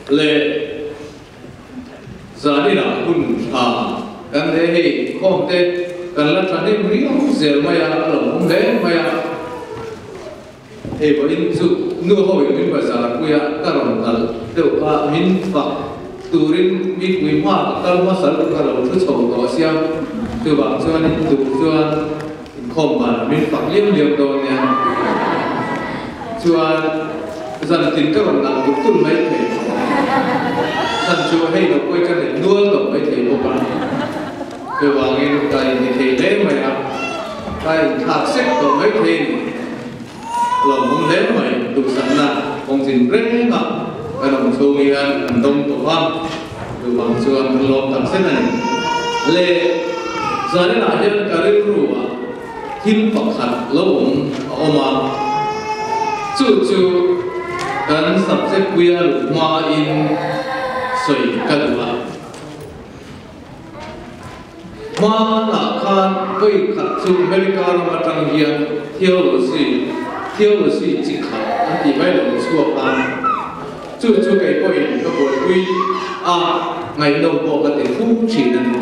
Le zaninah hun tha kan nei hei khawm te kan la thahnem riau zel mai a, a lo awm hle mai a. Hei vawiin chu nu ho in min bazar pui a, ka rawn kal deuh a, min fak turin mipui hma ka kal hmasa lutuk a lo thu chho tawh sia, chuvang chuanin duh chuan inkhawm banah min fak liam liam dawn nia. Chuan zan tin ka rawn nalh tuk tul mai thei, zan chu hei lo pawhin ka nei nual tawh mai thei bawk a, chuvangin ka inti thei hle mai a. Ka inthlak sek tawh mai thei a ni. Lawmawm hle mai, duhsakna kawngzin reng a kan awm chhung hian kan dawng tawh a, chuvang chuan kan lawm tak zet a ni. Le zaninah hian ka rilru ah thil pakhat lo awm a awm a, chu chu kan subject puia luh hmain sawi ka duh a. Hmanah khan vawi khat chu America ram atang hian theology, theology chi khat an tih mai lo chhuak a, chu chu kei pawhin ka buaipui a, ngaihnawm pawh ka ti fu thin a ni.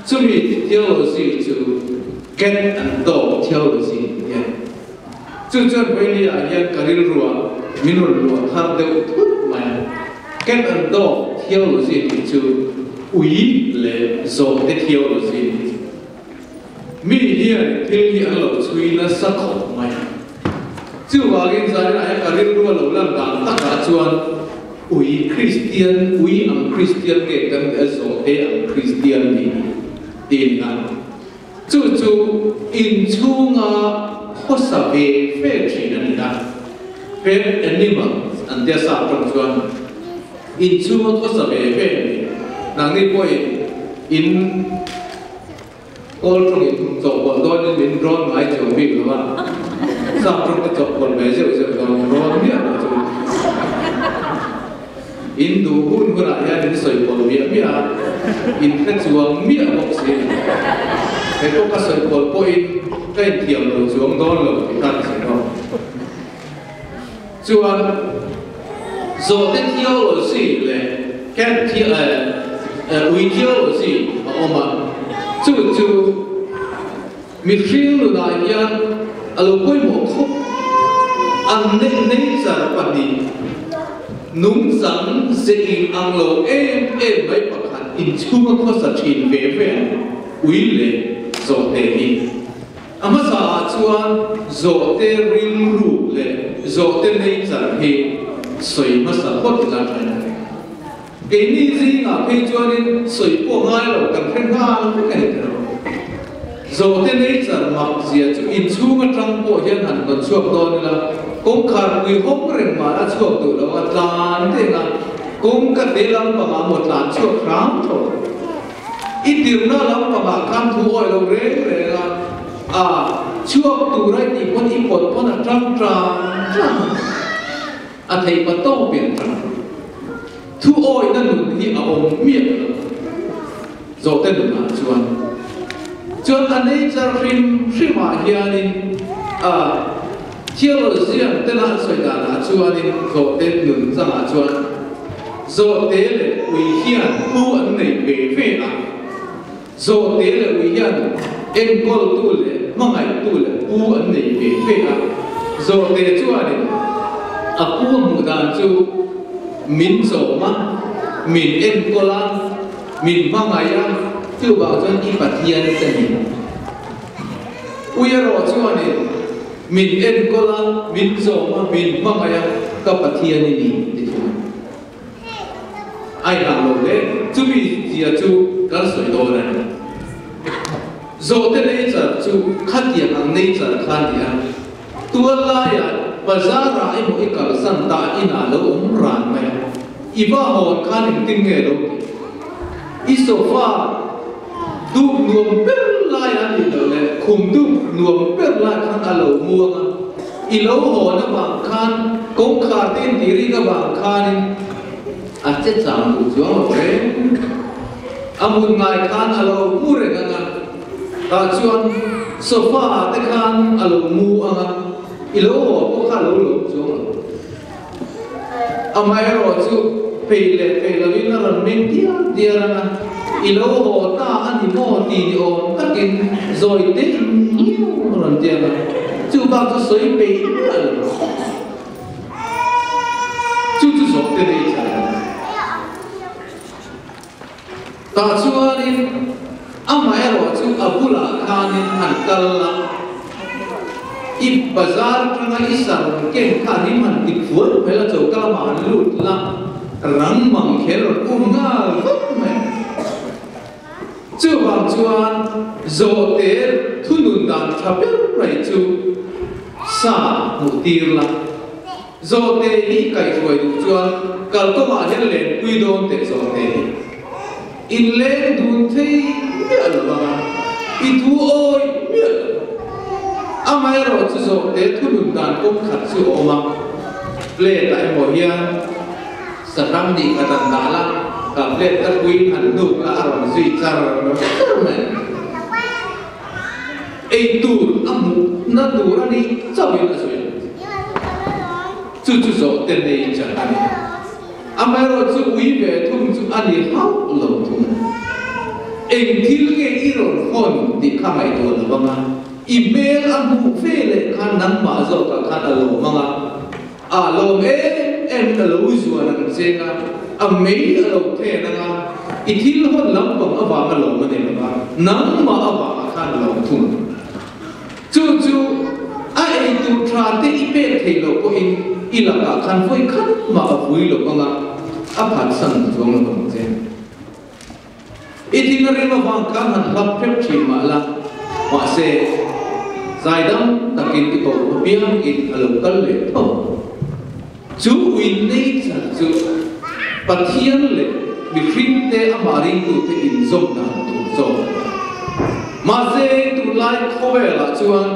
Chumi theology chu cat and dog theology tih a ni. Chu chuan vawinia hian ka rilruah min rawn luah thar deuh thut mai a. Cat and dog theology tih chu ui leh zawhte theology a ni. Mi hian thil hi an lo chhui nasa khawp mai. Chuvangin zaninah hian ka rilru a lo lan dan takah chuan ui Kristian, ui ang Kristian nge kan nih a zawhte ang Kristian nih hi ti a ni a. Chu chu inchhunga khawsa ve ve thin a ni a, pet animals an tia sap tawng chuan inchhunga khawsa ve ve a ni. Nangni pawhin in kawl tawngin chawhpawlh dawnin min rawn ngai chuang bik lo a, sap tawng te chawhpawlh ve zeuh zeuh dawn rawn miah lo chu. In duh hun hunah hian in sawi pawlh miah miah a, in hre chuang miah bawk si a ni. He pawh ka sawi pawlh pawhin ka inthiam lo chuang dawn lo tih kha ni si lo. Chuan zawhte theology leh cat ui theology a awm a, chu chu mihring nunah hian a lo pawimawh khawp. An nature pahnih nungchang ze in ang lo em em mai pakhat inchhunga khawsa thin ve ve ang ui leh zawhte hi. A hmasa ah chuan zawhte rilru leh zawhte nature hi sawi hmasa phawt ila tha in a ring. Keini zingah phei chuanin sawi pawh ngai lo kan hre nghal vek a ni tiraw? Zawhte nature mak zia chu inchhung atang pawh hian han rawn chhuak dawn ila, kawngkhar pui hawng reng mahla chhuak duh lo a tlan reng a, kawngka te lampangah maw tlan chhuak hram tawh. I tirna lampangah khan thu awih lo reng reng a, a chhuak tur a i tih pawn i pawt pawn a tang tang tang a. A theih pa tawpin tang. Thu awihna nun hi a awm miah lo. Zawhte nunah chuan chuan a nature hrim hrimah hianin a theologian tena an sawi danah chuanin zawhte nun changah chuan zawhte leh ui hian pu an nei ve ve a. Zawhte leh ui hian enkawltu leh hmangaihtu leh pu an nei ve ve a. Zawhte chuanin a pu a hmuh dan chu min chawm a, min enkawl a, min hmangaih a, chuvang chuan i Pathian ka ni. Ui erawh chuanin min enkawl a, min chawm a, min hmangaih a, ka Pathian i ni ti thung a. A inang lo hle. Chumi zia chu kan sawi dawn a ni. Zawhte nature chu khatiang ang nature kha a ni a. Tual laiah bazar-ah emaw i kalsan ta inah lo awm ran mai a. I va hawn khan engtin nge lo tih? I sofa dup nuam ber laiah a nih loh leh khum dup nuam ber lai khan a lo muang a. I lo hawn avang khan kawngkhar te intih rik avang khanin a che chang duh chuang lo reng. A hmun ngai khan a lo mu reng ang a, tah chuan sofa ah te khan a lo mu ang a, i lo haw pawh kha a lo lawm chuang lo. Amaherawhchu. Peih leh peih lovin a rawn meng diar diar ang a, I lo haw ta a ni maw ti ni awm takin zawi teh ngiau a rawn ti ang a, chu bak chu sawi peih miah lo. Chu chu zawhte nei chhan a ni. Tah chuanin amaherawh chu a bulah khanin han kal la, i bazar atanga i sarun ken kha rim han ti phual mai la, choka lamah han lut la, rang mang kher rawn um nghal vek mai. Chuvang chuan zawhte thunun dan tha ber mai chu sa hmuh tir la. Zawhte hi kaihhruai duh chuan kalkawngah hian lenpui dawn teh zawhte hi inleng dun thei miah lo vang a, i thu awi miah lo vang. Amaherawh chu zawhte thunun dan kawng khat chu a awm a, plate ah emaw hian sahrang nih khat an dah la, ka plate ka puiin han hnuk la a rawn zui char char mai. Ei tur a hmuhna tur a nih chauhin a sawi. Chu chu zawhte nei chan a ni. Amaherawh chu ui ve thung chu a ni hauh lo thung. Eng thil nge i rawn hawn tih kha ngaihtuah lo vang a, i hmel a hmuh ve leh khan nangmah zawkah khan a lawm ang a, A lawm em em ka lo zuan ang cheng a, a mei a lo then ang a, i thil hawn lampang avanga lawm a ni lo va, nangmah avanga khan lawm thung ang. Chu chu a ei tur tha te i pek theih loh pawhin i lakah khan vawi khat mah a vui lo ang a, a phatsan chuang lo ang che. I thil a rim avang khan han hlap hrep thin mah la, mahse, zaidam takin i koh apiangin a lo kal leh tho. Chu ui nature chu Pathian leh mihringte amah ringtute inzawm dan tur zawk a ni. Mahse, tunlai khawvelah chuan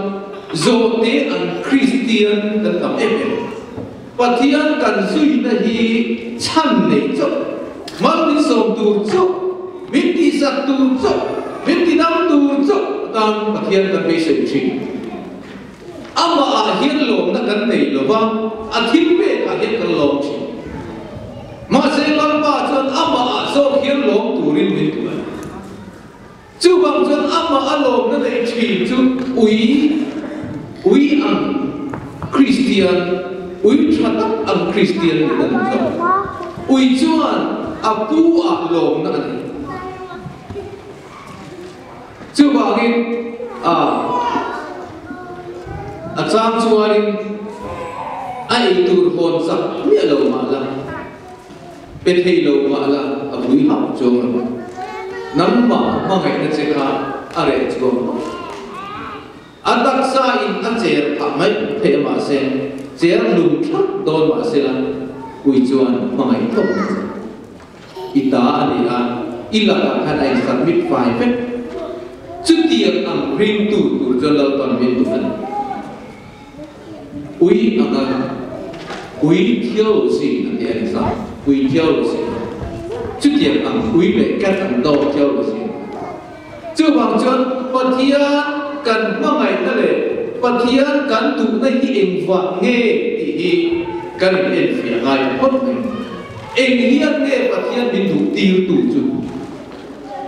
zawhte an Kristian kan tam em em. Pathian kan zuina hi chhan nei chauh, mal min sawm tur chauh, min tihsak tur chauh, min tidam tur chauh atan Pathian kan beisei thin. Amahah hian lawmna kan nei lo va, a thil pekah hian kan lawm thin. Mahse Lalpa chuan amahah zawk hian lawm turin min duh a ni. Chuvang chuan amah a lawmna nei thin chu ui, ui ang Kristian, ui tha tak ang Kristian nih a ni zawk. Ui chuan a pu ah lawmna a nei. Chuvangin a a chang chuanin a eitur hawn chak miah lo mah la, Pe thei lo mah la a vui hauh chuang lo. Nangmah hmangaihna che kha a reh chuang lo. A taksa in a cher phah mai thei a mahse cher lum thlap dawn mah se la ui chuan hmangaih tawp na che. I ta a ni a, i lakah khan a in submit fai vek. Chutiang ang ringtu tur chuan Lalpan min duh a ni. Ui anga ui theology an ti a ni sa, ui theology. Chutiang ang ui leh cat ang dog theology. Chuvang chuan Pathian kan hmangaihna leh Pathian kan duhna hi engvah nge tih hi kan in enfiah ngai phawt mai. Eng hian nge Pathian min duh tirtu chu?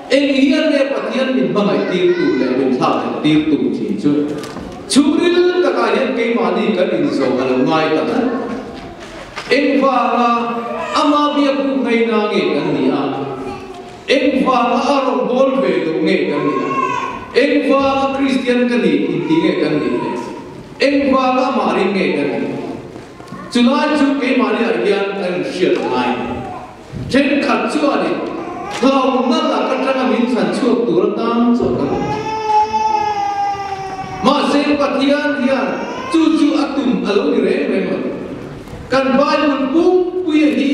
Eng hian nge Pathian min hmangaih tirtu leh min thlakhlelh tirtu thin chu? Chhungril takah hian keimahni kan inzawh a lo ngai ta tlat. Engvanga ama biakbuk ngaina nge kan nih a? Engvanga a rawngbâwl ve duh nge kan nih a? Engvanga Kristian ka nih inti nge kan nih le? Engvanga amah ring nge kan nih? Chulai chu keimahniah hian kan inhriat a ngai. Thenkhat chuanin hlauhna lak atanga min chhan chhuak tur atan chauh kan awm thin. Mahse Pathian hian chu chu a tum a lo ni reng reng lo. Kan Bible pumpuia hi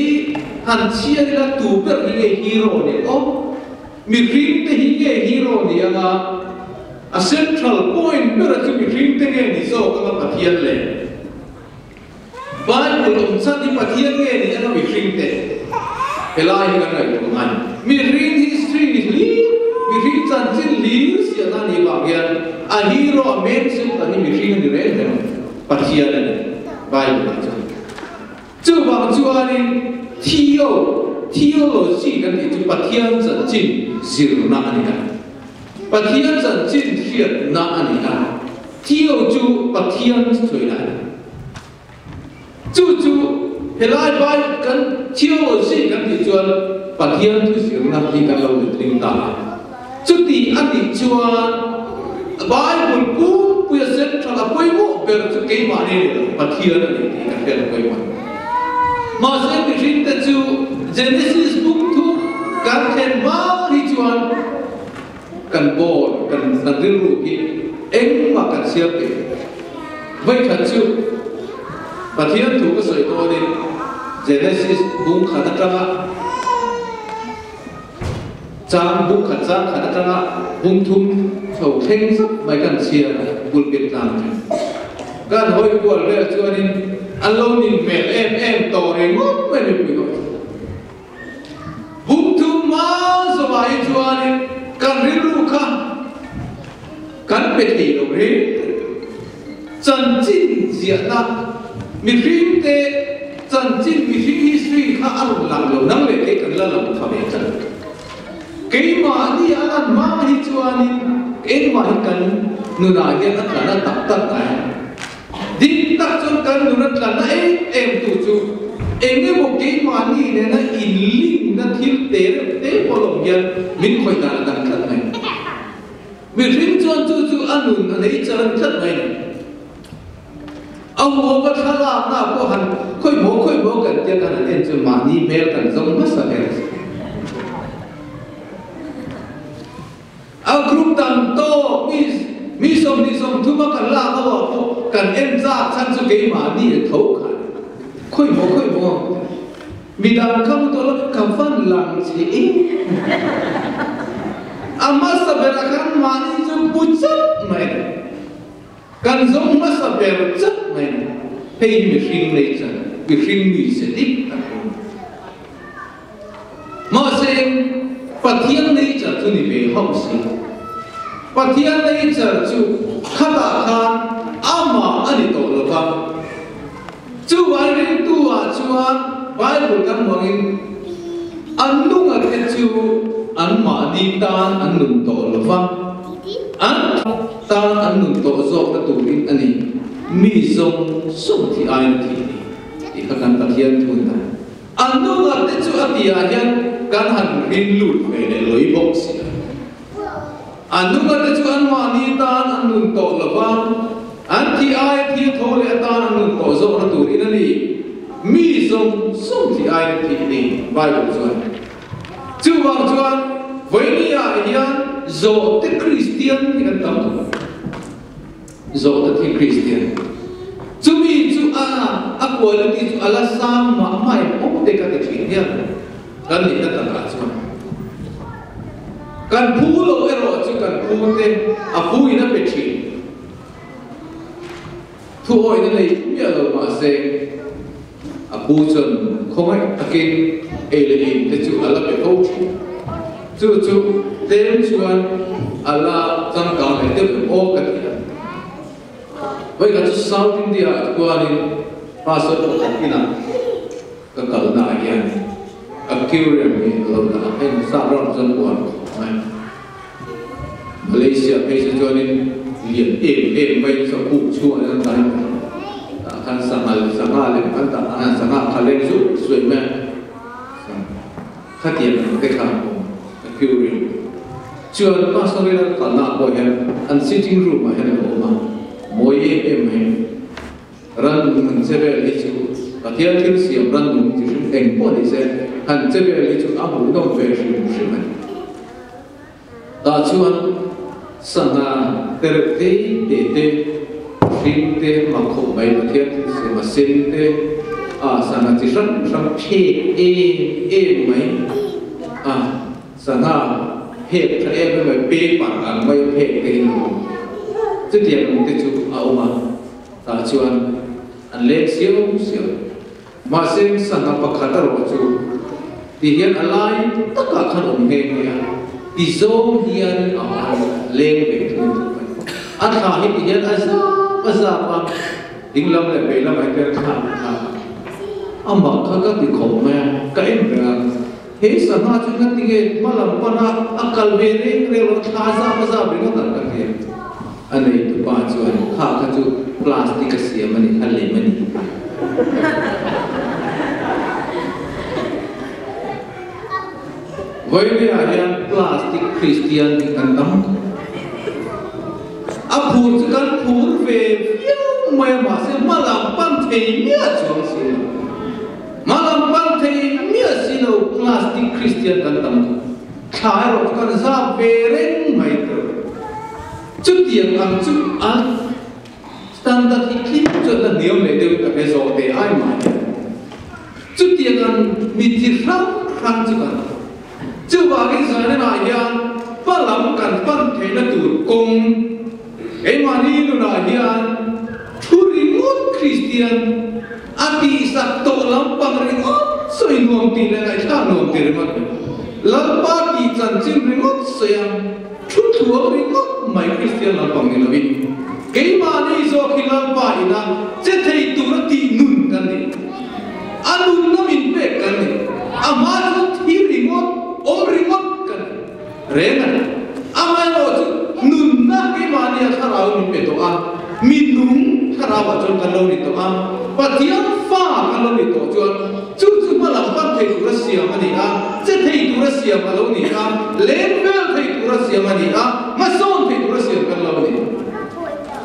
han chhiar ila tu ber hi nge hero ni ang aw? Mihring te hi nge hero ni anga a central point bera chu mihring te nge ni zawk anga Pathian le? Bible awm chan hi Pathian nge ni anga mihring te helai hi kan ngaihtuah ngai. Mihring history ni hlir, mihring chanchin hlir siahna a nih vang hian a hero a main center hi mihring a ni reng reng lo, Pathian a ni Bible ah chuan. Chuvang chuanin Theo. Theology kan tih chu Pathian chanchin zirna a ni a. Pathian chanchin hriatna a ni a. Theo chu Pathian thuina a ni. Chu chu helai Bible kan theology kan tih chuan Pathian thu zirna hi kan lo letling ta a. Chuti a nih chuan Bible pumpuia central a pawimawh ber chu keimahni ni lo, Pathian a ni tih kan hriat a pawimawh. Mahse mihringte chu Genesis bung thu kan thlen hma hi chuan kan bawr, kan kan rilru hi engmah kan siam thei lo. Vawikhat chu Pathian thu ka sawi dawnin Genesis bung khat atanga Chang bung khat chang khat atanga bung thum chho thleng zap mai kan chhiar a, pulpit tlang atang. Kan hawi kual vel chuanin an lo nin hmel em em tawh ringawt mai mipui ho chu. Bung thum hma zawhah hi chuanin kan rilru kha kan pe thei lo reng reng. Chanchin ziahna mihringte chanchin mihring history kha a rawn lang lo nang leh kei kan la lang tha ve tlat. Keimahni a lan hma hi chuanin engmah hi kan nunah hian a tla na tak tak ngai a. Dik tak chuan kan nun a tla na em em tu chu eng emaw keimahni nena inlinkna thil te reuh te pawh lawm hian min khawih dan a dang tlat mai. Mihring chuan chu chu a nun a nei charan tlat mai ni. A huapa thlalakna pawh han khawihmaw khawihmaw kan tia kan han en chu mahni hmel kan zawng hmasa ber a si. A group tam tawk mi mi 20 30 a kan lak ho ah pawh kan en zak chhan chu keimahni a tho khan khawihmaw khawihmaw Midang kha mu tawh lo, ka van lang che e. A hmasa berah khan mahni chu bu chat mai a ni. Kan zawng hmasa ber chat mai a ni. Hei hi mihring nature, mihring mise dik tak a ni. Mahse, Pathian nature chu ni ve hauh si. Pathian nature chu khatah khan amah a ni tawh lo va. Chuvai ringtu ah chuan Bible kan hmangin an nungate chu an mahni tan an nun tawh lo va, an tan an nun tawh zawkna turin a ni, mi zawng zawng thi aiin a thih ni tih kha kan Pathian thun a. An nungate chu a tihah hian kan han rin lut ve leh lawih bawk si a. An nungate chu an mahni tan an nun tawh lo va, an thih aia thi tho leh atan an nun tawh zawkna turin a ni. Mi zawng zawng thih aiin a thih ni, Bible chuan. Chuvang chuan vawinia hian zawhte Kristian hi kan tam thawk a. Zawhte thi Kristian. Chumi chu a a quality chu a la sang mah mah em awm te ka ti thin hian. Kan nihna takah chuan kan phu lo erawh chu kan phu te a phu in a pe thin. Thu awihna nei miah lo mahse a pu chuan khawngaih takin ei leh in te chu a la pe fo thin. Chu chu tlem chuan a la changkang leh deuh em aw ka ti a. Vawikhat chu South India ah chuanin pastor pakhat inah Ka kalna ah hian aquarium hi a lo dah a, heng sap ram chuan uar khawp mai. Malaysia phei chu chuanin lian em em mai chu a kuk chhuah in an dah in tah khan sanghal sangha lem kan dah a, sangha kha leng zuih zuih mai a, khatiang ang te kha an awm aquarium. Chuan pastor ila ka kalna ah pawh hian an sitting room ah hian a lo awm a, mawi em em mai. Rannung han che vel hi chu Pathian thil siam rannung chi hrim eng pawh ni se han che vel hi chu a hmuhnawm ve hrim hrim a ni. Tah chuan sangha te reuh te te te, hring te mak khawp mai Pathian thil siam a sen te, a sangha chi hrang hrang phek em em mai a sangha phek tha em em mai paper ang mai a phek te hi an awm. Chutiang ang te chu a awm a. Tah chuan an leng siau siau. Mahse sangha pakhat erawh chu ti hian a lai takah khan awm nghe nghe a, ti zawng hian a leng ve thung thung mai. A thla hi ti hian a zap a zap a, ding lam leh vei lamah hian a thlak a thlak a. Amah kha ka ti khawp mai a, ka en reng a. He sangha chu engati nge hma lam pana a kal ve reng reng lo, thla zap a zap ringawt ang ka ti a. A neitupa chuan, Kha kha chu plastic a siam a ni, a lem a ni. Vawileah hian plastic Kristian hi kan tam khawp. A phur chu kan phur ve viau mai a, mahse hma lam pan thei miah chuang si lo. Hma lam pan thei miah si lo plastic Kristian kan tam khawp. Thla erawh chu kan zap ve reng mai tur. Chutiang ang chu a standard hi tling chuan la hniam leh deuh ta he zawh te ai mah hian. Chutiang ang mi chi hrang hrang chu kan awm. Chuvangin Zaninah hian hma lam kan pan theihna tur kawng keimahni nunah hian thu ringawt Kristian a tihsak tawh lampang ringawt sawi nuam tih leh ngaihthlak nuam ti ringawt mai, Lalpa tih chanchin ringawt sawi ang thu thluang ringawt mai Kristian lampang ni lovin keimahni zawk hi Lalpa ina che thei tura tih nun kan ni. A nunna min pek kan ni. A hma chu thi ringawt, awm ringawt ka ni reng a ni. Amaherawh chu nunna keimahnia thlarau min pe tawh a, mi nung thlarauah chuan kan lo ni tawh a, Pathian fa kan lo ni tawh chuan chu chu hma lam pan thei tura siam a ni a, che thei tura siam a lo ni a, leng vel thei tura siam a ni a, hmasawn thei tura siam kan lo ni.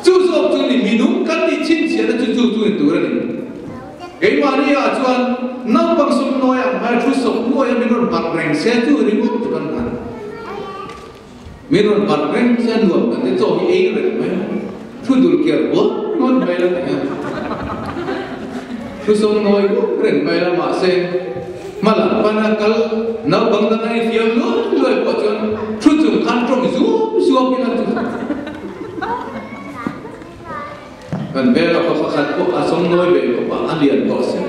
Chu zawk chu ni mi nung kan nih chhinchhiahna chu chu chu ni tur a ni. Keimahni ah chuan naupang sum nawi ang hmai thu sawk nuai a min rawn barh reng se chu ringawt chu kan hman. Min rawn barh reng se nuam kan ti chaw hi ei reng mai a, thu dul kiar buai ringawt mai la ti hian thu sawm nawi buai reng mai la mahse hma lam pana kal naupang dang a infiam luai luai pawh chuan thu chung khan tawng zuam zuam ila chu. Kan vela khaw pakhat pawh a sawm nawi ve khawp a, a lian tawh si.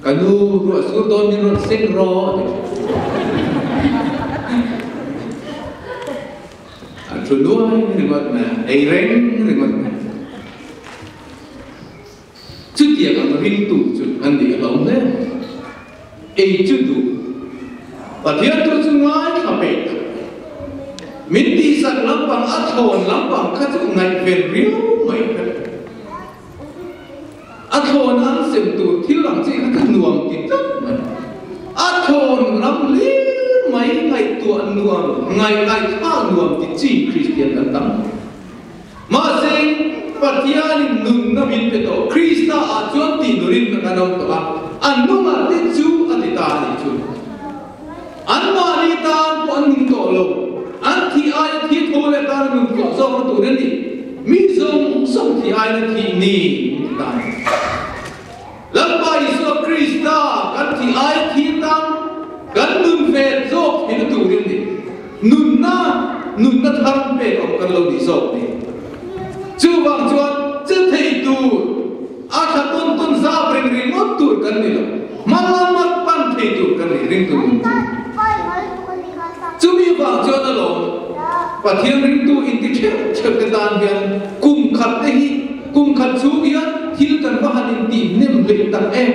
Ka nu ruah sur dawn min rawn seng rawh a ti thin. A thu nuai ringawt mai a, ei reng ringawt mai. Chutiang ang ringtu chu an nih a hlawm hle. Ei chu duh. Pathian thu chu ngaithla peih tak. Min tihsak lampang a thlawn lampang kha chu ngaihven riau mai kha ni. A thlawn an sem tur thil ang chi kha chu nuam ti tlat mai. A thlawn ram hlir mai ngaihtuah nuam, ngaihngaihthlak nuam ti chi Kristian kan tam. Mahse, Pathianin nunna min pe tawh, Krista ah chuan tih nurin ka kan awm tawh a, an nungah te chu a ti ta a nih chu. Anmahni tan pawh an nung tawh lo, an thih aia thi tho leh tan a nun tawh zawkna tur a ni. Mi zawng zawng thih aiin a thih ni min ti ta a ni. Lalpa Isua Krista kan thih aia thi tan kan nun ve zawk theihna turin ni. Nunna, nunna thar pek awm kan lo nih zawk ni. Chuvang chuan che thei tur, a thla tawn tawn zap reng ringawt tur kan ni lo. Hma lama pan thei tur kan ni ringtu nun chu. Chumi vang chuan alawm Pathian ringtu inti theuh theuh te tan hian kum khat te hi kum khat chhung hian thil kan va han intih hnem hleih tak em?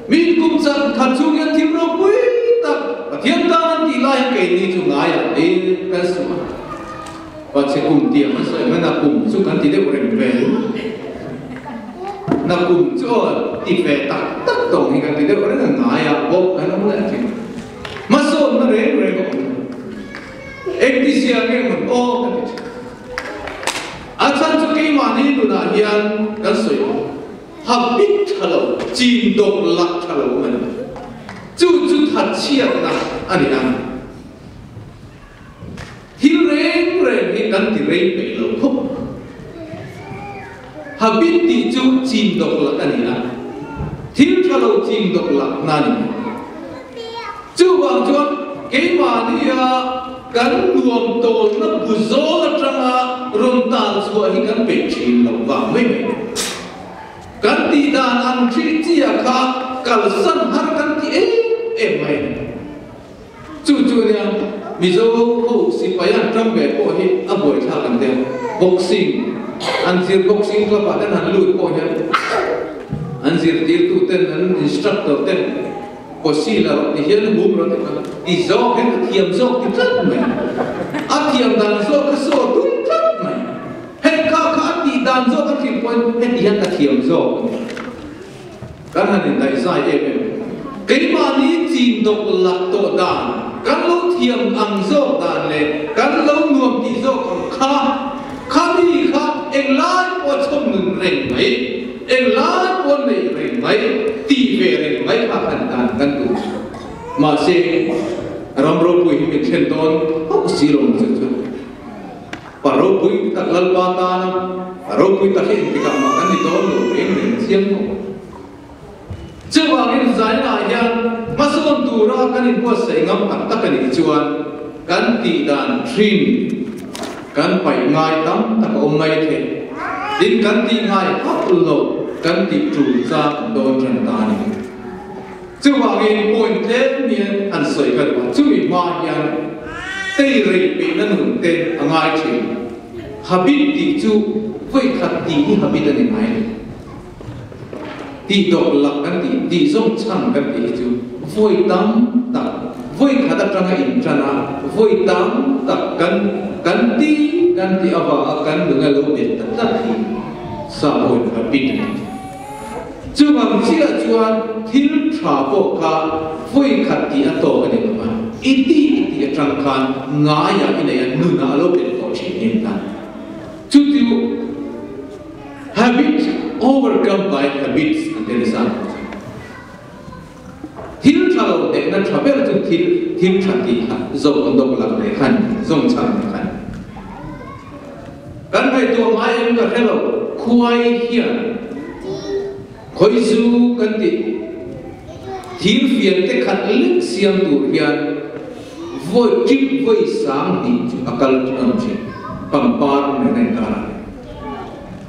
Min kum chan khat chhung hian thil ropui tak Pathian tan an tih lai hian keini chu ngaiah hlir kan suh a. Patse kum tiang an sawi mai na kum chu kan ti deuh reng ve. Na kum chu aw ti ve tak tak tawng hi kan ti deuh reng a ngaiah bawk an awm leh thin. Hmasawnna reng reng a awm lo. Engtizia nge mawn aw ka ti thin. A chhan chu keimahni nunah hian kan sawi lo. Ha bik tha lo, chin dawk lak tha lo a ni. Chu chu thatchhiatna a ni ang. Thil reng reng hi kan ti rei peih lo khawp. Ha bik tih chu chin dawk lak a ni a, thil tha lo chin dawk lak na a ni mai. Chuvang chuan keimahnia kan nuam tawlna bu zawl atanga rawn tal chhuah hi kan peih thin lo vang mai mai ni. Kan tih dan ang hrih chia kha kalsan har kan ti em em mai a ni. Chu chu nia Mizo ho sipai an ṭang ve pawh hi a buaithlak an tia. Boxing an zir boxing club ah ten han lut pawh hian an. An zirtirtu ten, an instructor ten pawsi la rawh ti hian hum rawh ti kha ti zawk hian ka thiam zawk ti tlat mai. A thiam dan zawk kha saw tum tlat mai. Hei kha kha a tih dan zawk a hrilh pawhin heti hian ka thiam zawk a ni. Kan han indaihzai em em. Keimahni chin dawk lak tawh dan, kan lo thiam ang zawk dan leh kan lo nuam tih zawk ang kha, khami kha englai pawh a chhawm nun reng mai, englai pawh a neih reng mai, tih ve reng mai kha han dan kan duh. Mahse, ram ropui hi min thlen dawn hauh si lo ang chu chu. Pa ropui tak Lalpa tana pa ropui tak hi engtikah mah kan ni dawn lo reng reng chiang maw? Chuvangin zainah hian hmasawn tura kan inbuatsaih ngam tak tak a nih chuan kan tih dan thin kan paih ngai tam tak a awm mai thei. Tin, kan tih ngai hauh lo kan tih tul chang dawn tan ta a ni. Chuvangin point tlem hian han sawi ka duh a, chumi hma hian tei rei peihna nun te a ngai thin. Habit tih chu vawi khat tih hi habit a ni ngai lo. Tih dawk lak kan tih, tih zawng chhan kan tih hi chu vawi tam tak, vawi khat atanga intan a, vawi tam tak kan kan ti kan tih avanga kan nuna lo bet ta tlat hi sa pawhin habit a ni. Chuvang chiah chuan thil tha pawh kha vawi khat tih a tawk a ni lo va, i ti i tih atang khan ngaiah i nei a, nunah a lo bet tawh thin hnim ta. Chu chu habit overcome by habits an ti nasa ang chu. Thil tha lo hnehna tha ber chu thil thil tha tih kha zawk an dawk lak leh khan zawng chhan leh khan. Kan ngaihtuah ngai em ka hre lo, khuai hian khawi zu kan tih thir fian te khat lek siam tur hian vawi trip vawi sang hnih chu a kal ngam thin, pangpar nen a inkar ah.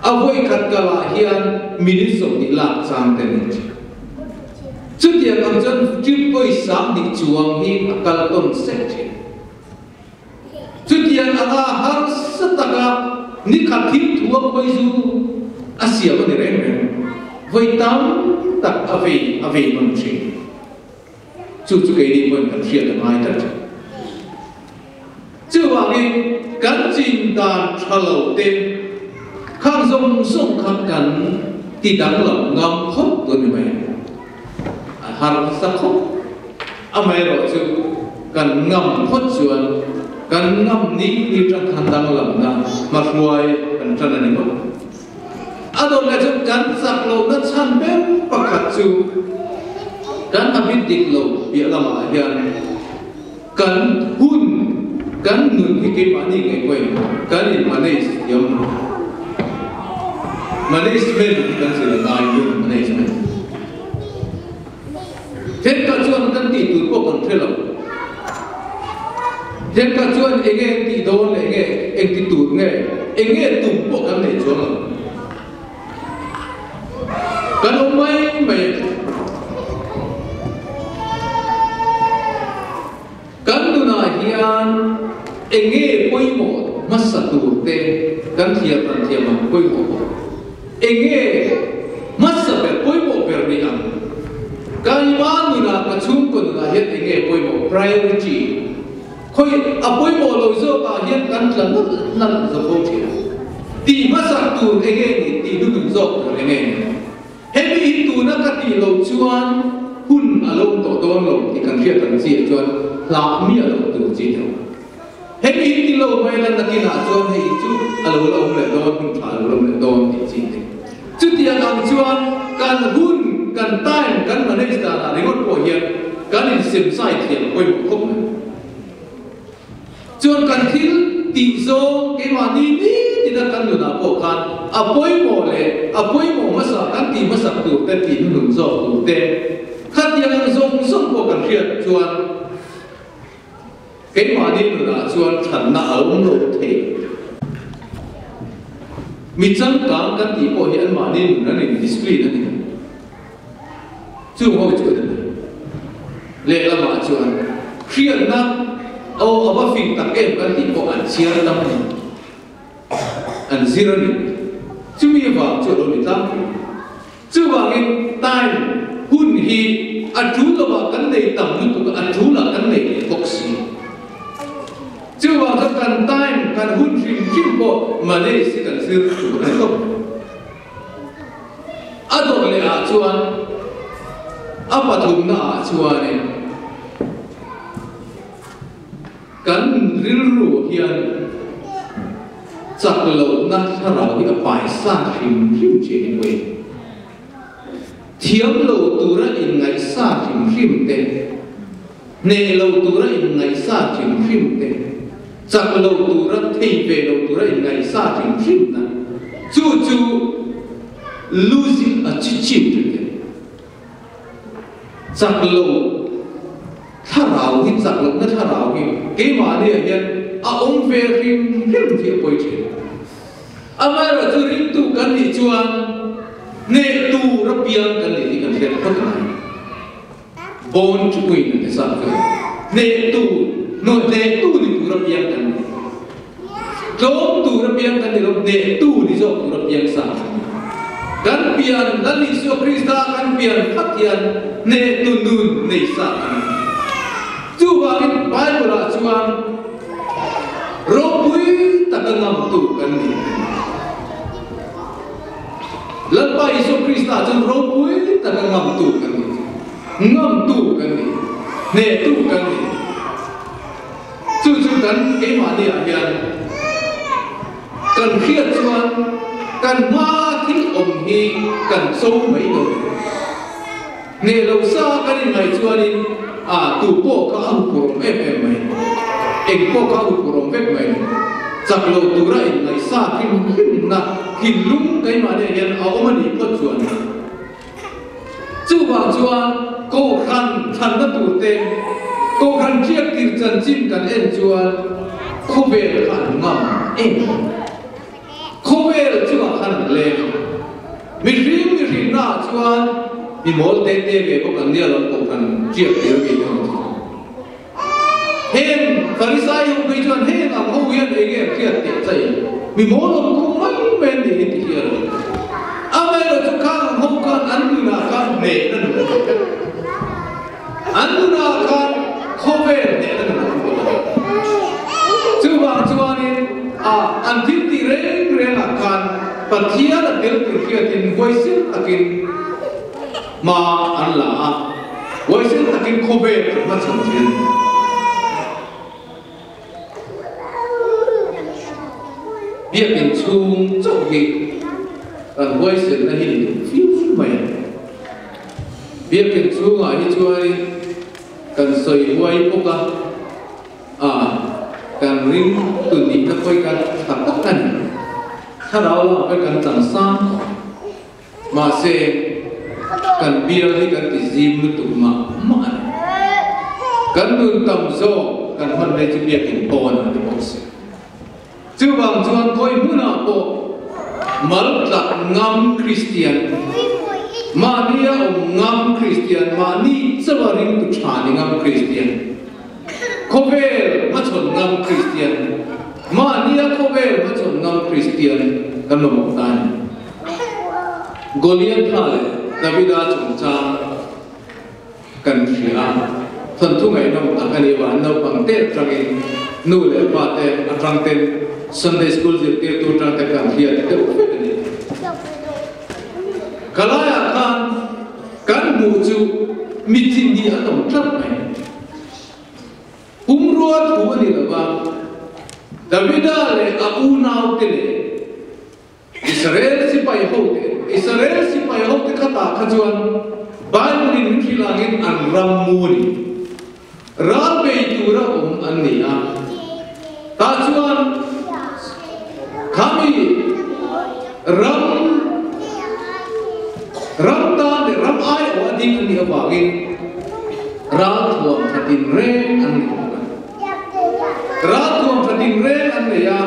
A vawi khat kal ah hian minute 20 lak chang te nei thin. Chutiang ang chuan trip vawi sang hnih chuang hi a kal tawn sek thin. Chutiang anga harsa taka ni khat thil thu a khawi zu a siam a ni reng reng. Vawi tam tak a vei a vei nawn thin. Chu chu keini pawhin kan hriat a ngai ta thin. Chuvangin kan chin dan tha lo te khang zawng zawng kha kan ti danglam ngam khawp tur ni mai. A harsa khawp. Amaherawhchu, kan ngam phawt chuan kan ngam ni ni tang khan danglamna hmahruai kan tan a ni bawk. A dawt leh chu kan chak lohna chhan ber pakhat chu kan habit dik lo piah lamah hian kan hun, kan nun hi keimahni ngei pawhin kan in manage thiam lo. Management hi kan zir a ngai hun management. Thenkhat chuan kan tih tur pawh kan hre lo. Thenkhat chuan enge an tih dawn leh enge eng ti tur nge, enge tum pawh kan nei chuang lo. Kan awm mai mai a ni. Kan nunah hian enge pawimawh hmasa tur te kan thiam ran thiam ang pawimawh bawk. Enge hmasa ber pawimawh ber ni ang? Keimah nunah ka chhungkaw nunah hian enge pawimawh priority? Khawi a pawimawh lo zawkah hian kan tla nalh nalh zawk ho thin a. Tih hmasak tur enge ni tih hnunun zawk tur enge ni? Hemi hi tuna ka tih loh chuan hun a lo tawh dawn lo tih kan hriat ang chiah chuan hlah miah loh tur chi tho. Hemi hi ti lo mai la nakinah chuan hei chu a lo la awm leh dawn, hun tha a lo la awm leh dawn tih chi te. Chutiang ang chuan kan hun, kan time kan manage danah ringawt pawh hian kan insemzai thiam pawimawh khawp mai. Chuan kan thil tih zawng keimahni nitina kan nunah pawh khan a pawimawh leh a pawimawh hmasa kan tih hmasak tur te tih hnuhnun zawk tur te khatiang ang zawng zawng pawh kan hriat chuan keimahni nunah chuan thatna a awm lo thei. Mi changkang kan tih pawh hi anmahni nun an in discipline a ni. Chung ho chu a ni mai. Lehlamah chuan hriatna aw a va fing tak em kan tih pawh an chhiar tam a ni. An zir a ni. Chumi avang chu a lo ni tlangpui. Chuvangin time, hun hi a tul lovah kan nei tam lutuk a, a tulah kan nei leh bawk si. Chuvang chuan kan time, kan hun hrim hrim pawh manage hi kan zir tur a ni tawp. A dawt leh ah chuan a pathumna ah chuanin kan rilru hian chak lohna thlarau hi a paisa hrim hrim thin i pawhin thiam lo tura inngaihsa hrim hrim te, hneh lo tura inngaihsa hrim hrim te, chak lo tura thei ve lo tura inngaihsa hrim hrim na chu chu losing attitude te, chak lo thlarau hi chak lohna thlarau hi keimahniah hian a awm ve hrim hrim hi a pawi thin. Amaherawhchu ringtu kan nih chuan hneh tur apiang kan nih hi kan hriat phawt a ngai. Born to win a ti sa chu hnehtu, hnehtu ni tur apiang kan ni. Tlawm tur apiang kan ni lo, hnehtu ni zawk tur apiang sa kan ni. Kan pian Lal Isua Krista kan pian khat hian hnehtu nun nei sa kan ni. Chuvangin Bible-ah chuan ropui taka ngamtu kan ni. Lalpa Isua Krista chuan ropui taka ngamtu kan ni. Ngamtu kan ni. Hnehtu kan ni. Chu chu kan keimahniah hian kan hriat chuan kan hma thil awm hi kan cho mai lo. Hneh lo sa kan inngaih chuanin a tu pawh kha a huphurhawm em em mai. Eng pawh kha a huphurhawm vek mai. Chak lo tura inngaih sa hrim hrimna thinlung keimahniah hian a awm a nih phawt chuan. Chuvang chuan Kohhran thlanna turte, Kohhran hriat tir chanchin kan en chuan khawvel kha an ngam em? Khawvel chungah khan an leng. Mihring mihrinnaah chuan mi mawl te te ve bawk an nia lo Kohhran hriat tir mi te ho chu. Heng Farisai ho phei chuan heng ang ho hian eng nge an hriat teh chai? Mi mawl awm kawng mai mai an nih hi ti hian. Amaherawh chu khang ang ho khan an nunah khan hnehna nun an nei vek. An nunah khan khawvel hnehna nun an hmu lo. Chuvang chuanin a an thil tih reng rengah khan Pathian a tel tih hriatin huaisen takin hma an la a, huaisen takin khawvel an hmachhawn thin. Biakin chhung chauh hi kan huaisenna hi ni duh fiu mai a. Biakin chhungah hi chuanin kan sawi huai bawk a, a kan ring tu nihna pawh hi kan tha tak a ni. Thlarau lamah pawh hi kan tlang sang khawp a. Mahse, kan bial hi kan ti zim lutuk mah mah a ni. Kan nun tam zawk kan hman mai chu biakin pawn a ni bawk si. Chuvang chuan khawi hmunah pawh mal tlak ngam Kristian, mahnia awm ngam Kristian, mahni chauha ringtu tha ni ngam Kristian, khawvel hmachhawn ngam Kristian, mahnia khawvel hmachhawn ngam Kristian kan mamawh ta a ni. Goliatha leh Davida chungchang kan hria a, thawnthu ngaihnawm tak a ni avangin naupang te atangin nu leh pa te atang ten Sunday School zirtirtu atang te kan hriat deuh vek a ni. Khalaiah khan kan hmuh chu mi chi hnih an awm tlat mai. Pumrua thu a ni lova, Davida leh a unaute leh Israel sipai hote, Israel sipai hote khatah kha chuan Bible in min hrilh angin an ram mu a ni. Ral bei tura awm an ni a. Tah chuan khami ram ram tan leh ram aiawh a ding an nih avangin ralthuam tha tinreng an ni bawk a. Ralthuam tha tinreng an nei a,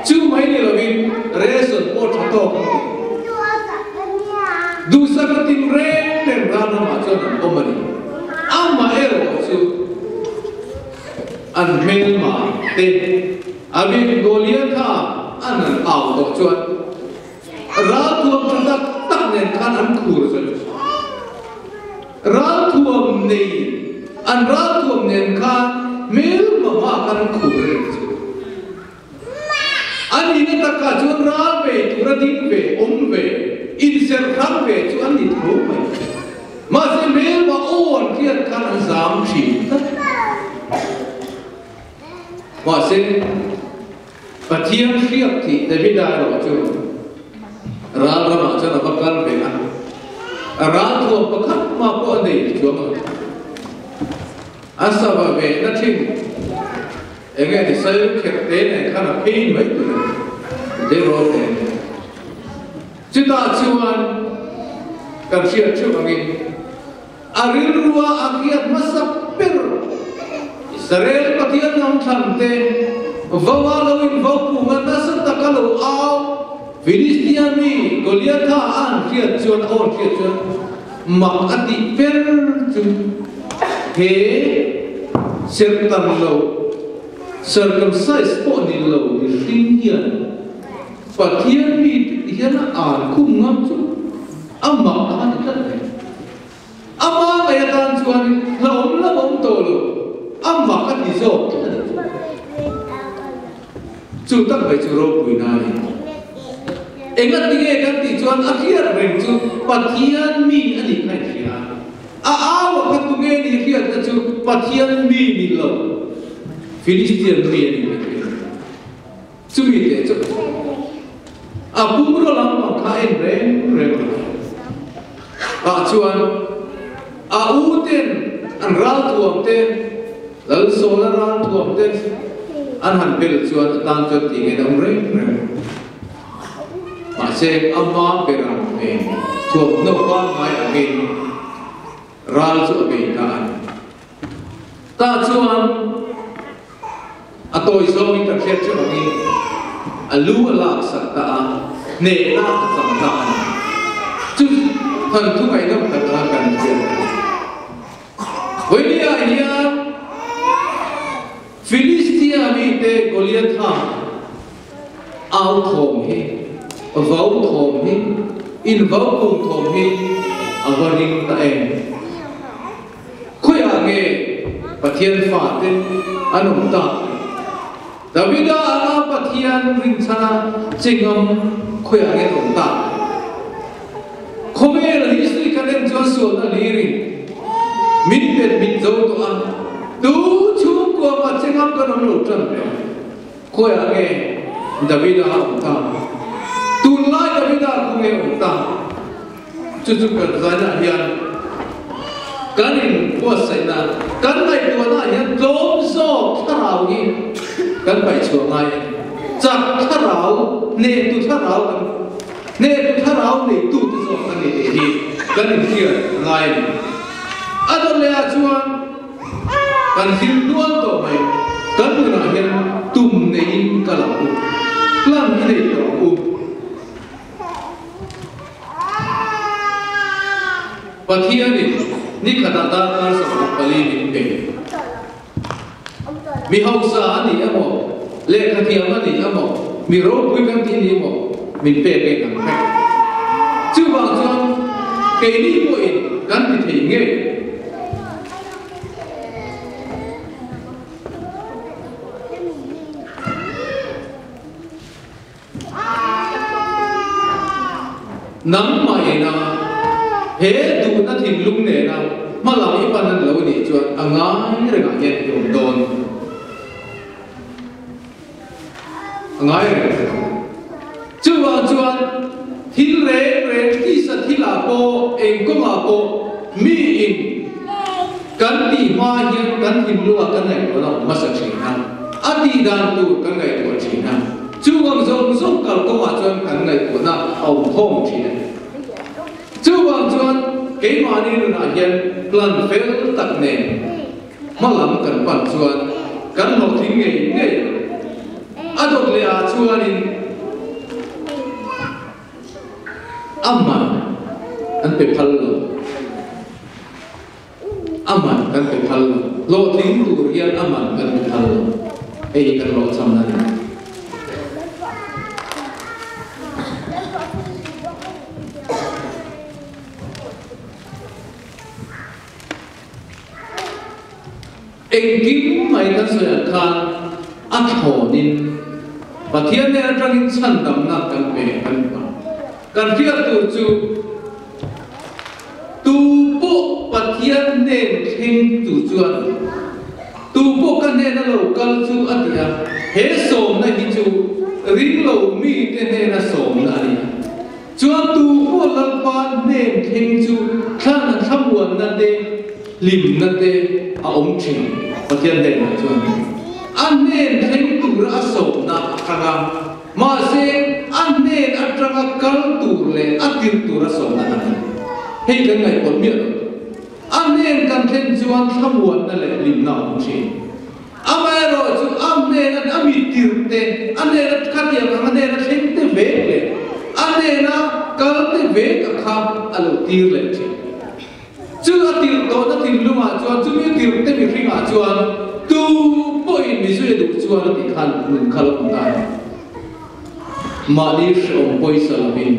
chu mai ni lovin ration pawh tha tawk an ti. Duhsakna tinreng nen ralramah chuan an awm a ni. Amaherawh chu an hmelma te a bik Goliatha an han au tawh chuan ralthuam tha tak tak. nen khan an khur zawih. Ralthuam nei, an ralthuam nen khan hmelma hmaah khan an khur reng chu. A nihna takah chuan ral ve tura ding ve, awm ve, inserh hrang ve chu an ni tho mai. Mahse hmelma aw an hriat khan an zam thin tlat. Mahse Pathian hriak tih Davida erawh chu ral ramah chuan a va kal ve a, a ral thuam pakhat hma pawh a nei chuang lo. A sava ve na thin eng nge ni sail kherh te nen khan a phei mai tur a ni, tleirawl te. Chutah chuan kan hriat theuh angin A rilrua a hriat hmasa ber Israel Pathian hnam thlan te vaua lo in vau punga nasa taka lo au Filistia mi Goliatha a an hriat chuan a awn hriat chuan mak a tih ber chu he serhtan lo circumcise pawh ni lo mihring hian Pathian mi te hian a an khum ngam chu a mak a ni tlat mai. Ama ngei atan chuan hlauhawm lam a awm tawh lo, a mak a ti zawk tlat a ni. Chu tak mai chu ropuina a ni. Engati nge kan tih chuan a hriat reng chu Pathian mi a nih kha inhria a. A au a kha tunge nih hriatna chu Pathian mi ni lo, Philistian mi a nih kha hria. Chumi teh chu a pumraw lampang kha a en reng reng a. Tah chuan a u ten an ralthuam te, Lalsawla ralthuam te an han bel chuan a tan chuan tih ngei a awm reng reng a. Mahse ama berang nen thuamhnaw pangngai angin ral chu a bei ta a ni. Tah chuan a tawi zawngin kan hriat theuh angin a lu a lak sak ta a, hnehna a chang ta a ni. Chu than thu ngaihnawm tak anga kan hriat a ni. Vawinia hian Filistia mite Goliatha au thawm hi, vau thawm hi, invau kung thawm hi a va ring ta em? Khawiah nge Pathian fate an awm tak? Davida anga Pathian rinchhana che ngam khawiah nge an awm tak? Khawvel history kan en chuan sualna hlirin min pet mit zo tawh a, tu chhungkua mah che ngam kan awm lo tan tawh. Khawiah nge Davida a awm tak? Tunlai Davida khu nge awm tak? Chu chu kan zainah hian kan inbuatsaihna, kan ngaihtuahnaah hian tlawm zawk thlarau hi kan paihchhuah ngai a ni. Chak thlarau, hnehtu thlarau kan hnehtu thlarau neitute zawk kan ni tih hi kan inhriat ngai a ni. A dawt lehah chuan kan hlim hnual tawh mai, kan nunah hian tum neiin kal ang u, plan i nei tawh ang u. Pathianin ni khatah darkar 24 min pe. Mi hausa a ni emaw, lehkhathiam a ni emaw, mi ropui kan tih ni emaw, min pek a inang vek. Chuvang chuan keini pawhin kan ti thei ngei. Nangmah ina he duhna thinlung nena hma lam i pan an lo nih chuan a ngai rengah hian i awm dawn. A ngai reng reng. Chuvang chuan thil reng reng tisa thilah pawh eng kawngah pawh miin kan tih hma hian kan thinlungah kan ngaihtuahna awm hmasa thin a. A tih dan tur kan ngaihtuah thin a, chuvang zawng zawng kal kawngah chuan kan ngaihtuahna a awm khawm thin a ni. Chuvang chuan keimahni nunah hian plan fel tak nen hma lam kan pan chuan kan hlawhtling ngei ngei ang. A dawt leh ah chuanin a man an pe phal lo. A man kan pe phal lo. Hlawhtling tur hian a man kan pe phal lo. Hei hi kan hlawhchhamna a ni. Engkim mai kan sawi ang khan a thlawnin Pathian nen atangin chhandamna kan pe kan hmu a. Kan hriat tur chu tu pawh Pathian hnen thleng tu chuan tu pawh ka hnena lo kal chu a ti a, he sawmna hi chu ringlo mite hnena sawmna a ni a. Chuan tu pawh Lalpa hnen thleng chu thlan thlamuanna te, hlimna te a awm thin. Pathian hnenah chuan a hnen thleng tura a sawmna a hrang a, mahse a hnen atanga kal tur leh a tirh tura sawmna a ni. Hei kan ngaihpawlh miah lo tur. A hnen kan thlen chuan thlamuanna leh hlimna a awm thin. Amaherawh chu a hnena a mi tirh te, a hnena khatiang ang a hnena thleng te vek leh a hnena kal te vek a kha a lo tir leh thin. Chu a tirh tawhna thinlungah chuan chumi a tirh te mihringah chuan tu pawhin mi zui a duh chuan a tih khan nun kha lo awm ta a ni. Mahni hrehawm pawisa lovin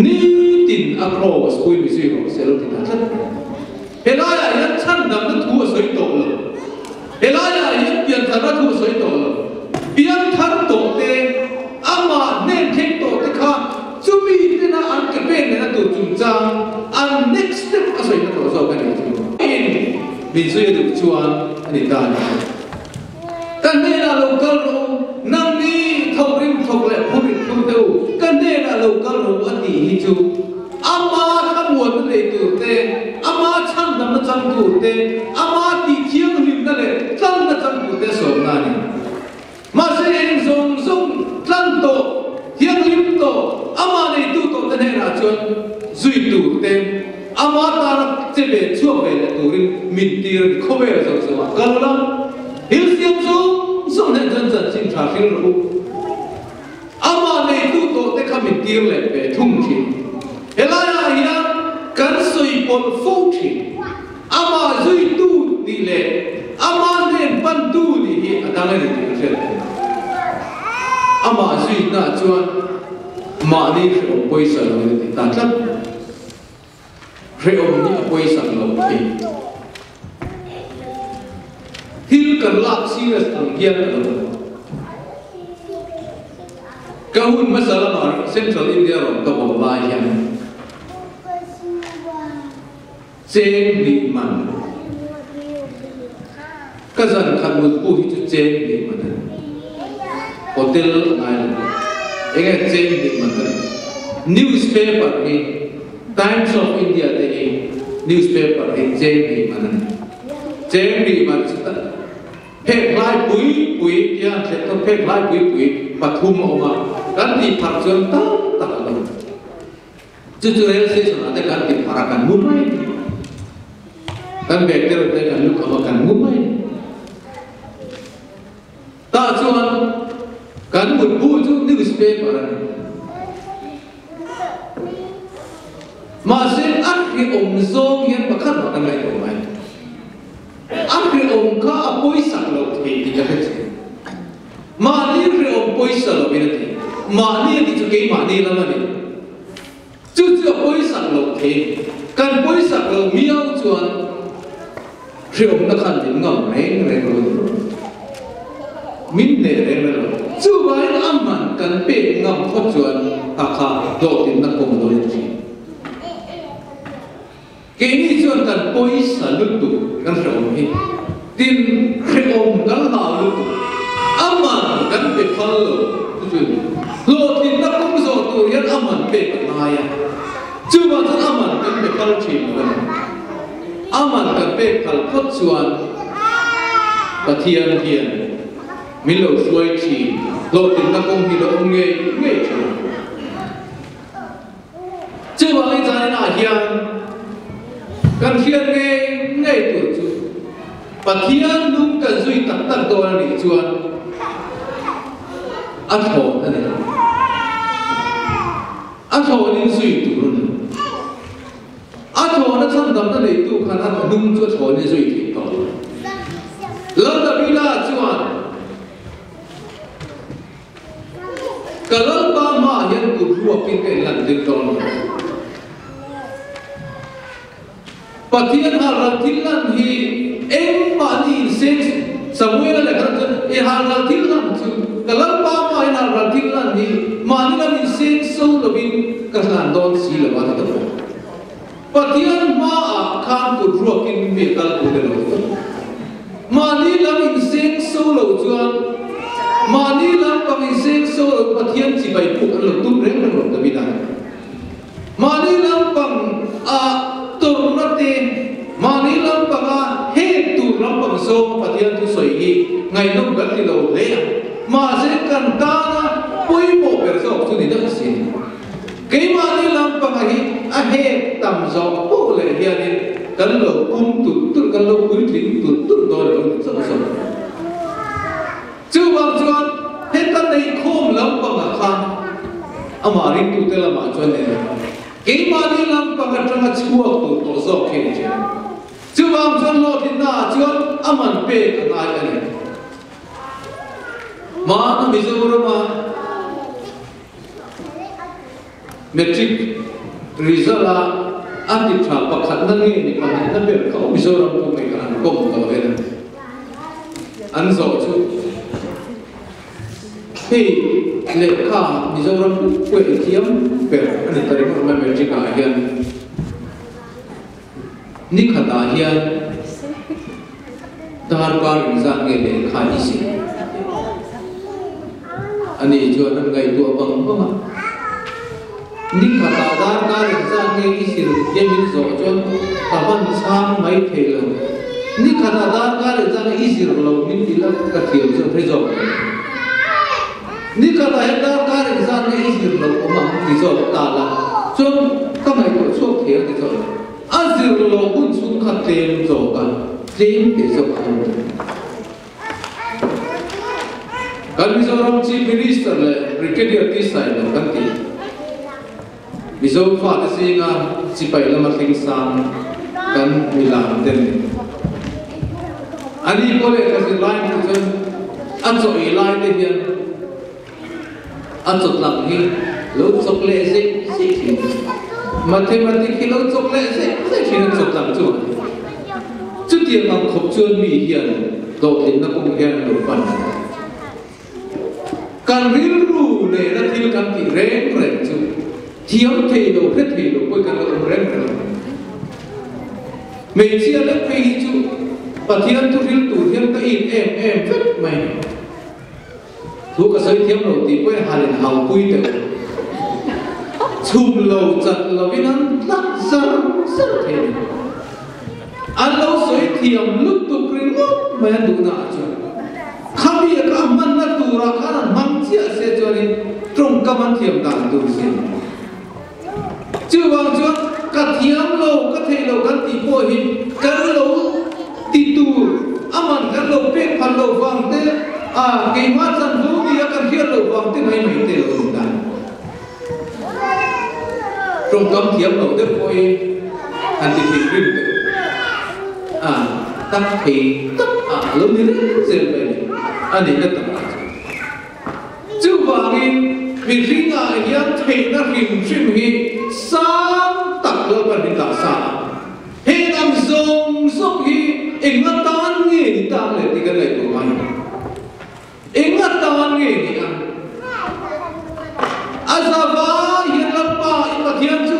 nitin a kraws pui mi zui rawh se lo ti ta tlat. Helaiah hian chhandamna thu a sawi tawh lo. Helaiah hian piantharna thu a sawi tawh lo. Pianthar tawh te, amah hnen thleng tawh te kha chumi tena an ke pen lehna tur chungchang an next step a sawina tawh zawk a nih chu. In min zui a duh chuan a ni ta a ni. Ka hnenah lo kal rawh u, nangni thawk rim thawk leh phur rit phur te u, ka hnenah lo kal rawh u a tih hi chu ama thlamuanna nei tur te, ama chhandamna chang tur te, ama tih thianghlimna leh tlanna chang tur te a sawmna a ni. Mahse eng zawng zawng tlan tawh, thianghlim tawh, ama neitu tawh te hnenah chuan zui tur te, Ama tana che ve chhuak ve leh turin min tir a ni. Khawvel zawng zawngah kal la, thil siam zawng zawng hnen chuan chanchin tha hril rawh u. Amah neitu tawh te kha min tir leh ve thung thin. Helaiah hian kan sawi pawlh fo thin. Amah zuitu nih leh ama hnen pantu nih hi a dang a ni tih ka hriat theih. Amah zuitnaah chuan mahni hrehawm pawisa lo in a ti ta tlat. Hrehawm hi a pawisak lo thei. Thil kan lak serious ang hian a lo awm. Ka hun hmasa lamah Central India rawn ka bawm lai hian cheng hnih man ka zan khat mutpu hi chu cheng hnih man a ni. Hotel a ngai lo. Enge cheng hnih man ka ni. Newspaper hi Times of India te hi newspaper hi cheng hnih man a ni. Cheng hnih man chu ta phek hlai pui pui tia an thlen tawh phek hlai pui pui pathum a awm a, kan tih pharh chuan tam tak a lo. Chu chu rail station ah te kan ti phar a kan mu mai a ni. Kan bag te reuh te kan lukham a kan mu mai a ni. Tah chuan kan mutbu chu newspaper a ni. Mahse a hrehawm zawng hian pakhat mah kan ngaihtuah mai. A hrehawm kha a pawisak loh thei tih ka hre thin. Mahni hrehawm pawisa lovin a ti. Mahni a tih chu keimahni lam a ni. Chu chu a pawisak loh thei a ni. Kan pawisak loh miau chuan hrehawmna khan min ngam reng reng lo a ni. Min hneh reng reng lo. Chuvangin a man kan pek ngam phawt chuan a kha hlawhtlinna kawng lo in thin. Keini chuan kan pawisa lutuk kan hrehawm hi. Tin, hrehawm kan hlau lutuk. A man kan pe phal lo chu chu a ni. Hlawhtlinna kawng zawh tur hian a man pek a ngai a. Chuvang chuan a man kan pe phal thin lo a ni. A man kan pek phal phawt chuan Pathian hian min lo hruai thin. Hlawhtlinna kawng hi lo awm ngei ngei thin. Chuvangin zaninah hian kan hriat ngei ngei tur chu Pathian nung kan zui tak tak dawn a nih chuan a thlawn a ni lo. A thlawnin zui tur a ni. A thlawna chhandamna neitu khan a hnung chu a thlawnin zui thei tawh lo. Lal Davida chuan Ka Lalpa hmaah hian kut ruakin ka inlan ding dawn lo. Pathian halral thil lan hi engmahni inseng Samuela lehkha chuan i halral thil lan chu ka Lalpa hmain halral thil lan hi mahni lam inseng so lovin ka hlan dawn si lo a ti ta bawk. Pathian hmaah khan kut ruakin mi a kal tur elo ti ta bawk. Mahni lam inseng so lo chuan mahni lam pang inseng so lo Pathian chibai puk an lo tum reng reng lo Davida. Mahni lampang a tawrhna te, mahni lampang a hek tur lampang zawng a Pathian thusawi hi ngaihnawm kan ti lo hle a, mahse kan tana pawimawh ber zawk chu ni deuh si. Keimahni lampang a hi a hek tam zawk poh leh hianin kan lo pum tulh tulh, kan lo puitling tulh tulh dawn lo ni chauh zawk. Chuvang chuan heta neihkhawm lampangah khan amah ringtute lamah chuan ni lo, keimahni lampang atanga chhuak tur tawh zawk khi a ni thin. Chuvang chuan hlawhtlinnaah chuan a man pek a ngai a ni. Hmana Mizorama Matric result a a ti tha pakhatna nge ni pahnihna ber kha aw Mizoram pawh mai kha an kawm tawh vel a ni. An zawh chu hei lehkha Mizoram pawh i thiam ber a ni ta ringawt mai Matric ah hian ni khatah hian darkar engzat nge lehkha i zir a ni chuan an ngaihtuah bang bang a. Ni khatah darkar engzat nge i zir tia min zawh chuan ka van chhang mai thei lo. Ni khatah darkar engzat nge i zir lo min ti la ka thiam zawk thei zawk lo. Ni khatah hian darkar engzat nge i zir lo awm ang ti zawk ta la chuan ka ngaihtuah chhuak thei ang ti zawk lo. A zir lo hun chhung kha tlem zawk a, tlem teh zawk a awm thei. Kan Mizoram Chief Minister leh Brigadier T Sailo kan tih Mizo fate zinga chipai lama thleng sang kan milan te ni. Ani pawh lehkha zirlai hnu chuan a chaw ei lai te hian A chawtlak hi lo chawk leh zek zek thin. Mathematic hi lo chawk leh zek zek thin a chawtlak chu. Chutiang ang khawp chuan mi hian hlawhtlinna kawng hian an lo pan. Kan rilru nena thil kan tih reng reng chu thiam thei lo, hre thei lo pawh kan lo awm reng reng lo. Hmeichhia lek phei hi chu Pathian thuhril tur hian ka in em em vek mai. Thu ka sawi thiam lo tih pawhin han in hau pui teh u. Chhum lo chat lovin an tlat zar zar thei a ni. An lo sawi thiam lutuk ringawt mai an duhna ah chuan. Khami a ka hmanna turah khan an hmang chiah se chuanin tawngkam an thiam dan tur si. Chuvang chuan ka thiam lo, ka thei lo kan tih pawh hi kan lo ti tur, a man kan lo pek phal lo vang te, a keimah chanvo nia kan hriat lo vang te mai mai te lo ni ta. Tawngkam thiam lo deuh pawh hi han ti thin rim deuh a, tak thei tak a lo ni reng zel mai a ni, a nihna takah chuan. Chuvangin, mihringah hian theihna hrim hrim hi sang tak lo kan rin dah sa a. Heng ang zawng zawng hi eng atan nge ni tak le tih kan ngaihtuah ngai lo. Eng atan nge ni a? A zava hian Lalpa i Pathian chu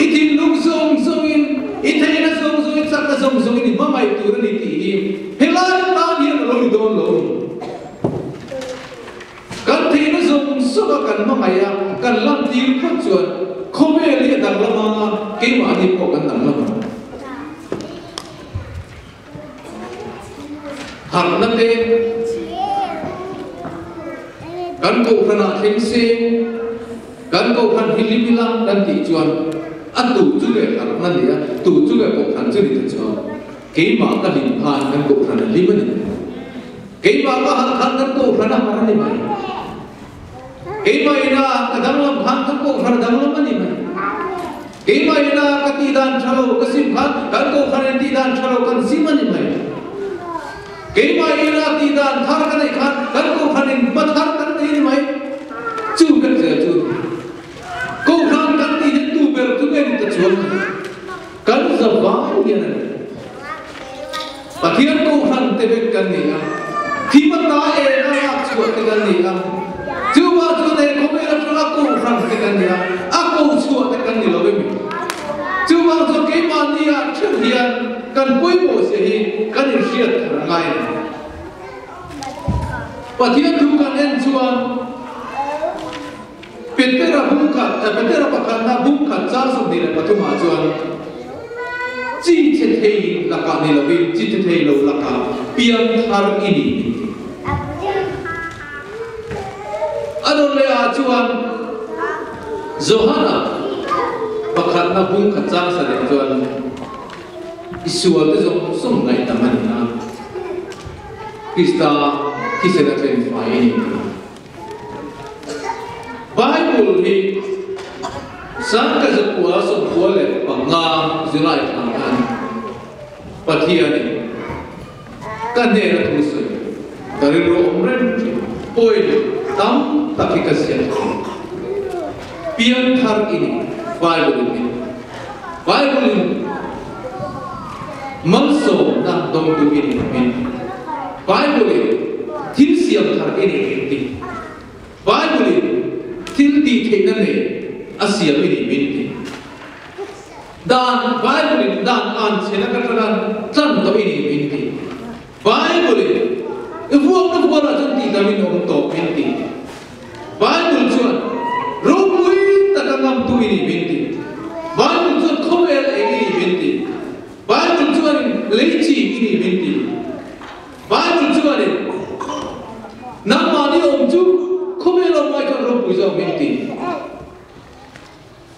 i thinlung zawng zawngin, i theihna zawng zawng, i chakna zawng zawngin i hmangaih tur a ni tih hi helai atan hian a lo ni dawn lo. Kan theihna zawng zawng a kan hmangaih a, kan lantir phawt chuan khawvel hi a danglam ang a, keimahni pawh kan danglam ang. Harhna te kan kohhranah thleng se, kan kohhran hi lim ila kan tih chuan a tu chu nge harhna ni a, tu chu nge kohhran chu ni ta chuan keimah ka hlim khan kan kohhran a hlim a ni. Keimah ka harh khan kan kohhran a harh a ni mai. Keimah ina ka danglam khan kan kohhran a danglam a ni mai. Keimah ina ka tihdan tha lo ka sim khan kan kohhran in tihdan tha lo kan sim a ni mai. Keimah ina tihdan thar ka neih khan kan kohhran in hma thar kan nei a ni mai. Chu kan zel chu a ni. Kohhran kan tih hian tu ber chu nge ni ta chuang ang? Kan zavai. hian a ni. Pathian Kohhran te vek kan ni a, thim ata eng a lak chhuah te kan ni a, chuvang chuan he khawvel atanga Kohhran te kan ni a, a ko chhuah te kan ni lo emi? Chuvang chuan keimahni ah theuh hian kan pawimawh zia hi kan inhriat thar ngai a ni. Pathian thu kan en chuan Petera bungkhat, Petera pakhatna bungkhat char 23 ah chuan chi che thei lakah ni lovin chi che thei lo lakah piang thar i ni min ti. A rawn leh ah chuan Johana pakhatna bungkhat chang sarih chuan i sual te zawng zawng ngaihdam a ni a. Krista thisen a tlen fai a ni tih. Bible hi 1995 July thla khan Pathianin ka hnena thu sawi ka rilru awm reng thin point tam tak hi ka ziak thin. Piangthar i ni Bible in min Bible in Malsawmna dawngtu i nih min Bible in thil siam thar i nih min ti. Bible in thil tih theihna nei a siam i nih min ti. Dan Bible in dan an chhena ka tana tlan tawh i nih min ti. Bible in i vuakna vualah chuan tihdam in awm tawh min ti. Bible chuan ropui taka ngamtu i nih min ti. Bible chuan khawvel eng i nih min ti. Bible chuanin lei chi i nih min ti. Bible chuanin nangmahni awm chu khawvel awm ai chuan ropui zawk min ti.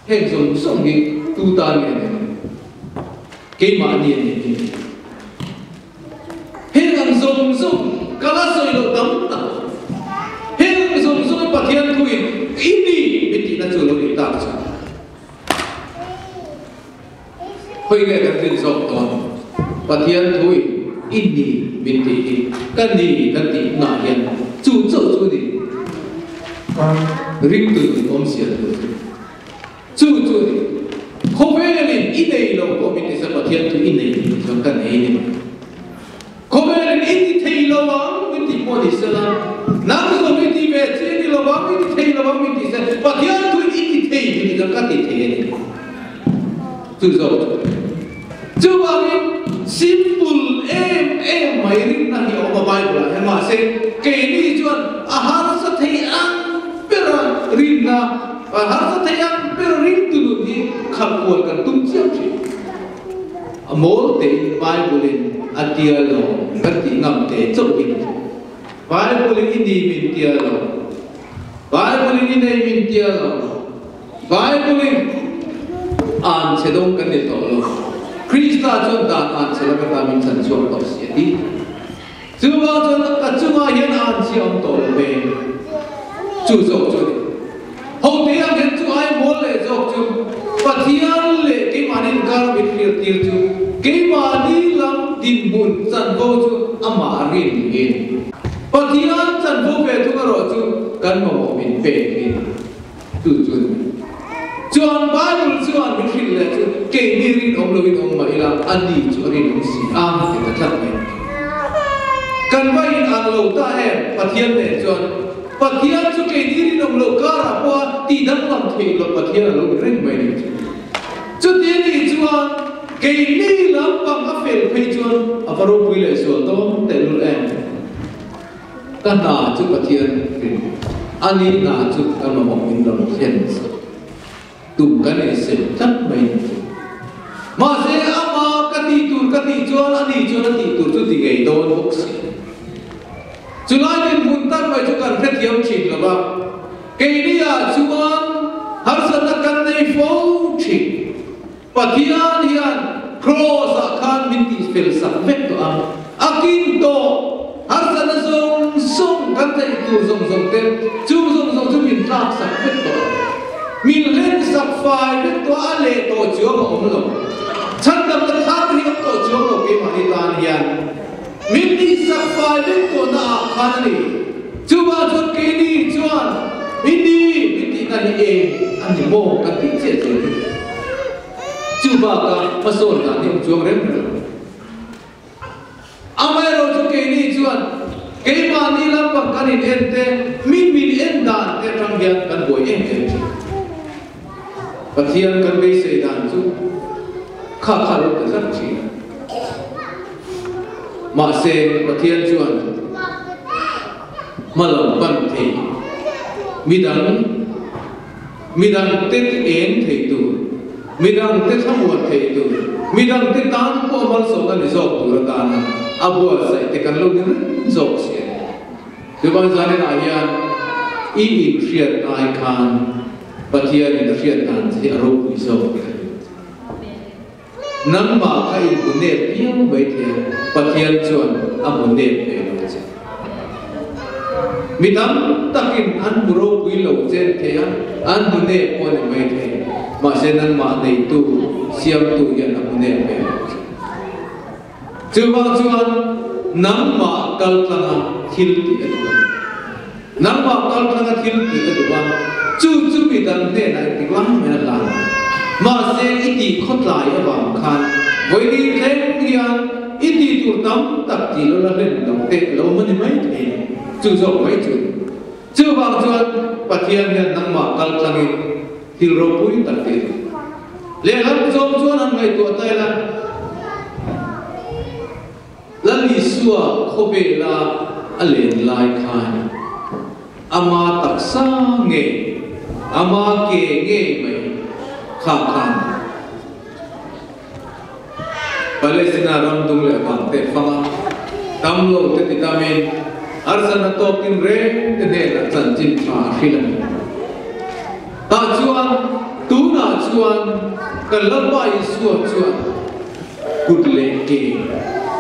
Heng zawng zawng hi tu tan nge ni? Keimahni a ni min ti. Heng ang zawng zawng ka la sawi loh tam tak. Heng ang zawng zawng hi Pathian thuin i ni min tihna chu lo nih tak chu. Khawi nge kan rin zawk dawn? Pathian thuin i ni min tih hi ka ni kan tih hunah hian chu chauh chu ni. Ringtu nun awmzia tur chu. Chu chu ni. Khawvelin i nei lo pawh min ti se Pathian chu i nei tih chuan ka nei ni mai. Khawvelin i ti thei lo ang min ti pawh ni sela, nang zawng i ti ve chi ni lo ang, i ti thei lo ang min ti se, Pathian chu i ti thei min ti chuan ka ti thei a ni. Chu zawk chu. Chuvangin simple em em mai rinna hi a awm a Bible ah hian mahse keini chuan a harsa thei ang bera rinna a harsa thei ang bera ringtu nun hi khalh kual kan tum chiang thin. A mawl tein Bible in a tia lo kan tih ngam te chauh hi ni. Bible in i ni min tia lo, Bible in i nei min tia lo, Bible in an chhe dawng kan ni tawh lo. Krista chuan dan an chhe laka ta min chan chhuak tawh si a ti. Chuvang chuan ka chungah hian an chhe awm tawh lo ve. Chu zawk chu a ni. Hote ang hian chu ai mawl leh zawk chu Pathian leh keimahni inkar min hlir tir chu keimahni lam dinhmun chanvo chu amah rin niin Pathian chanvo ve thung erawh chu kan mamawh min pek hi. Chu chu a ni. Chuan Bible chuan min hrilh leh chu keini rinawm loin awm mah ila a ni chu a rinawm si a ti ta tlat mai. Kan va in ang lo ta em Pathian nen chuan Pathian chu keini rinawm loh karah pawha tih danglam theih loh Pathian a lo ni reng mai ni chu. Chuti a nih chuan keini lampang a fel phei chuan a va ropui leh zual dawn tehlul em. Ka hna chu Pathian rin a ni hna chu ka mamawh min rawn thlen sak tum kan insem tlat mai ni chu. Mahse ama ka tih tur ka tih chuan a ni chuan a tih tur chu ti ngei dawn bawk si. Chulai dinhmun tak mai chu kan hrethiam thin lo va, keini-ah chuan harsatna kan nei fo thin. Pathian hian Kraws-ah khan min tihfel sak vek tawh a, a kin tawh harsatna zawng zawng kan theih tur zawng zawng te chu zawng zawng chu min tlak sak vek tawh a, min hlen sak fai vek tawh a, a leh tawh chuang a awm lo. Chhandamna thar hi awm tawh chuang lo keimahni tan hian min tihsak fai vek tawhna ah khan a ni. Chuvang chuan keini chuan i ni min tihna hi eng a ni maw kan tih chiah chiah hi. Chu baka hmasawn dan hi awm chuang reng reng lo. Amaherawhchu keini chuan keimahni lampang kan in en te, min min en dan te atang hian kan buai em em thin. Pathian kan beisei dan chu kha kha lo ti tlat thin a. Mahse Pathian chuan hma lo pan thei midang Midangte ti eng thei tur, midangte thlamuan thei tur, midangte tan pawh malsawmna ni zawk tur atana a buatsaih te kan lo ni reng zawk si a ni. Chuvang zaninah hian i inhriat ai khan Pathianin a hriat dan che hi a ropui zawk tih ka hrilh che. Nangmah kha in hmu nep viau mai thei a, Pathian chuan a hmu nep ve lo che. Mi tam takin an hmu ropui lo che an thei a, an hmu nep pawh a ni mai thei. Mahse nangmah neitu, siamtu hian a hmu nep ve lo che. Chuvang chuan nangmah kaltlanga thil tih a duh a ni. Nangmah kaltlanga thil tih a duh a, chu chu mi dang hnenah engtik lai mai a hlan. Mahse i tih khawtlai avang khan vawini thleng hian i tih tur tam tak tih lo la hlen lo teh lo awm a ni mai thei. Chu zawk mai chu. Chuvang chuan Pathian hian nangmah kaltlangin thil ropui tak tih a duh. Lehlam zawng chuan an ngaihtuah ta ila, Lal Isua khawvela a len lai khan ama taksa nge, ama ke ngei mai kha khan Palestina ram dung leh vang te fanga tam lo te ti tamin harsatna tawkin reng te hnenah chanchin tha a hrilh a ni. Tah chuan tunah chuan kan Lalpa Isua chuan kut leh ke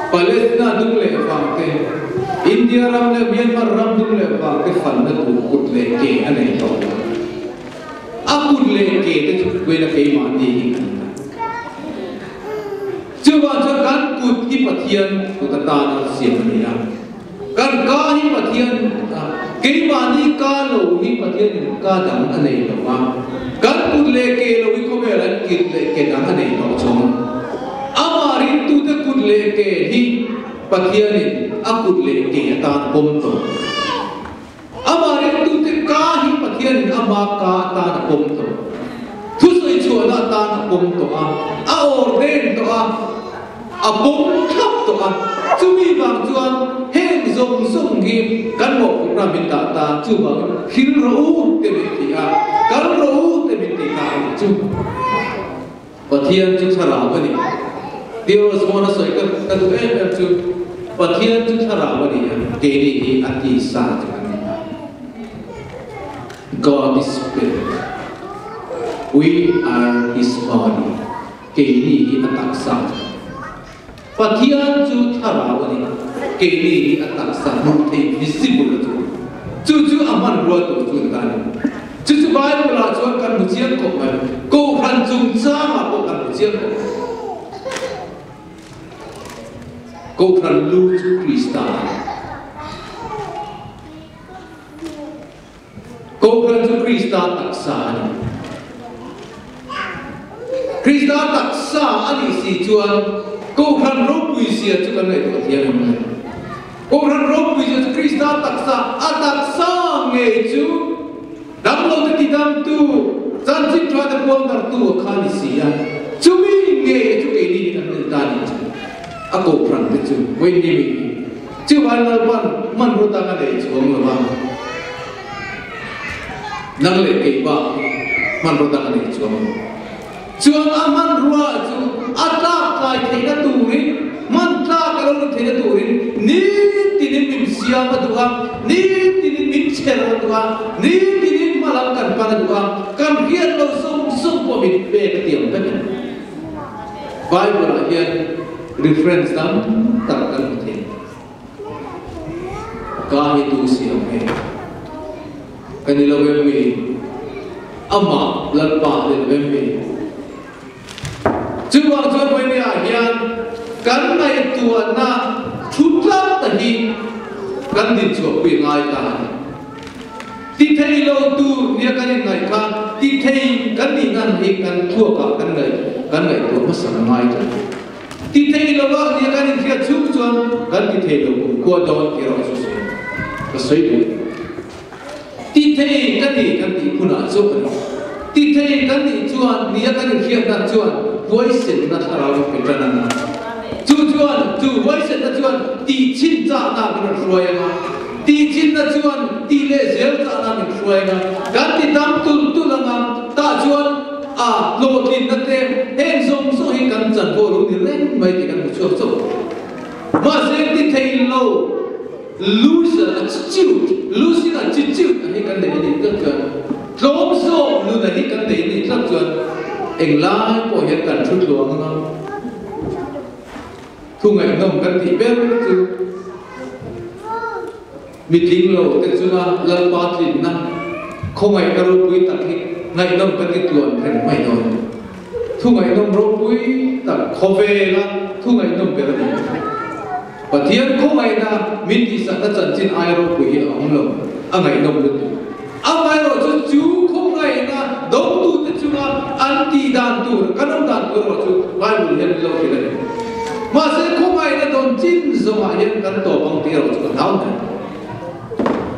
Palestina dung leh vang te, India ram leh Myanmar ram dung leh vang te fanna tur kut leh ke a nei tawh lo. A kut leh ke te chu kuaina keimahni hi kan ni. Chuvang chuan kan kut hi Pathian kut atana siam a ni a. Kan ka hi Pathian kut a, keimahni ka lo hi Pathianin ka dang a nei lo a. Kan kut leh ke lo hi khawvel an kit leh ke dang a nei tawh chawng. Amah ringtute kut leh ke hi Pathianin a kut leh ke atan pawm tawh. Amah ringtute ka hi Pathianin ama ka atan a pawm tawh. Thusawi chhuahna atan a pawm tawh a, a ordain tawh a, a pawm thlap tawh a. Chumi vang chuan heng zawng zawng hi kan mawhphurhna min dah ta, chuvangin hril rawh u te min ti a, kal rawh u te min ti ta a nih chu. Pathian chu thlarau a ni. Theos Vaughan a sawi ka ka duh em em chu Pathian chu thlarau a ni a, keini hi a tisa chu kan ni. God is spirit, we are his body, keini hi a taksa chu kan ni. Pathian chu thlarau a ni, keini hi a taksa hmuh theih visible a chu. Chu chu a hmanrua tur chu ni ta a ni. Chu chu Bible ah chuan kan hmu chiang khawp mai. Kohhran chungchang ah pawh kan hmu chiang khawp mai. Kohhran lu chu Krista a ni. Kohhran chu Krista taksa a ni. Krista taksa a nih si chuan Kohhran ropui zia chu kan ngaihtuah thiam em le? Kohhran ropui zia chu Krista taksa, a taksa ngei chu damlote tidamtu, chanchin thate puangdartu a kha ni si a, chumi ngei chu keini hi kan nel ta ni chu. A Kohhran te chu vawiin ni mi hi Chuvai Lalpan hmanraw dang a nei chuang lo va, nang leh kei bak hi hmanraw dang a nei chuang lo. Chuan a hmanrua chu a tlak tlai theihna turin, hman tlak a lo ni theihna turin nitinin min siam a duh a, nitinin min cher a duh a, nitinin hma lam kan pan a duh a, kan hriat lo zawng zawng pawh min pek a tiang vek a ni. Bible-ah hian reference tam tak kan hmu thei. Ka hi tu siam nge? Ka ni lo em mi? Amah Lalpa ni lo em mi? Chuvang chuan Bohemia-ah hian kan ngaihtuahna thu tlat ta hi kan dinchhuahpui ngai ta a ni. Ti thei lo tur nia kan inngaih kha. ti thei kan nih nan hi kan thluakah kan ngaih kan ngaihtuah hmasa a ngai tlat. Ti thei lova nia kan inhriat chhung chuan kan ti thei lo kumkhua dawn tih erawh chu sawi ka sawi duh. Ti thei ka ni kan tih hunah chu a ni. Ti thei kan nih chuan nia kan inhriatna chuan huaisenna thlarau in pe tan a ni. Chu chuan chu huaisenna chuan tihchhin chahna min rawn hruai ang a, tihchhinna chuan tih leh zel chahna min hruai ang a, kan ti tam tulh tulh ang a, tah chuan a hlawhtlinna te heng zawng zawng hi kan chanvo lo ni reng mai tih kan hmu chhuak chauh ang. Mahse ti thei lo. Loser attitude, Losing attitude a hi kan nei a nih tlat chuan, tlawm zawk nun a hi kan nei a nih tlat chuan englai pawh hian kan thu tluang ang a, thu ngaihnawm kan tih ber chu mitling lo te chunga Lalpa tlinna khawngaihna ropui tak hi ngaihnawm kan ti tluan reng mai dawn. Thu ngaihnawm ropui tak khawvela thu ngaihnawm ber a ni. Pathian khawngaihna min tihsakna chanchin aia ropui hi a awm lo, a ngaihnawm lutuk. Amaherawhchu chu khawngaihna dawngtute chunga an tih dan tur, kan awm dan tur erawh chu Bible hian min lo hrilh a ni. Mahse khawngaihna dawn chin zawngah hian kan tawp ang tih erawh chu ka hlau hle.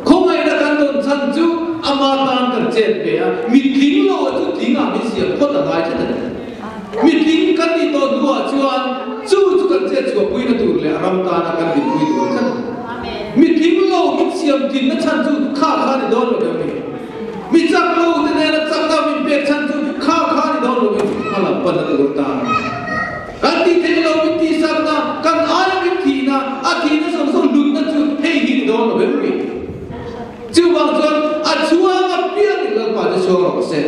Khawngaihna kan dawn chhan chu ama tan kan chet ve a, mitling lo chu tlingah min siam phawt a ngai tlat a ni. Mitling kan nih tawh hnuah chuan chu chu kan chet chhuahpuina tur leh a ram tana kan dinpui tur tlat a ni. Mitling lo min siam tlinna chhan chu kha kha ni dawn lo em ni? Mi chak lo te nena chakna min pek chhan chu kha kha ni dawn lo em? Hma lam panna tur tan a ni. Kan tih theih lo min tihsakna, kan aia min thihna, a thihna zawng zawng hlutna chu hei hi ni dawn lo em ni? Chuvang chuan a chhuang apiangin Lalpa chu chhuang rawh se.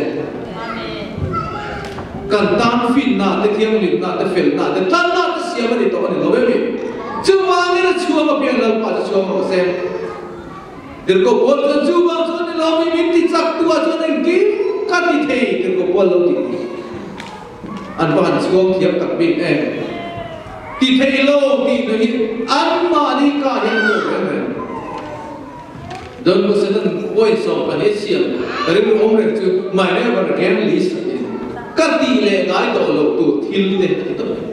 Kan tan finna te, thianghlimna te, felna te, tlanna te siam a ni tawh a ni lo em ni? Chuvangin a chhuang apiang Lalpa chu chhuang rawh se. Tirhkoh Paul chuan chuvang chuan ni lo mi min ti chak tu ah chuan engkim ka ti thei Tirhkoh Paul lo ti tih. An va han chhuang thiam tak bik em? Ti thei lo tih na hi anmahni ka hian an awm reng reng. Don Boston point 12 siam rilru awm reng chu my never again list a ti. Ka tih leh ngai tawh loh tur thil te a ti tawh mai.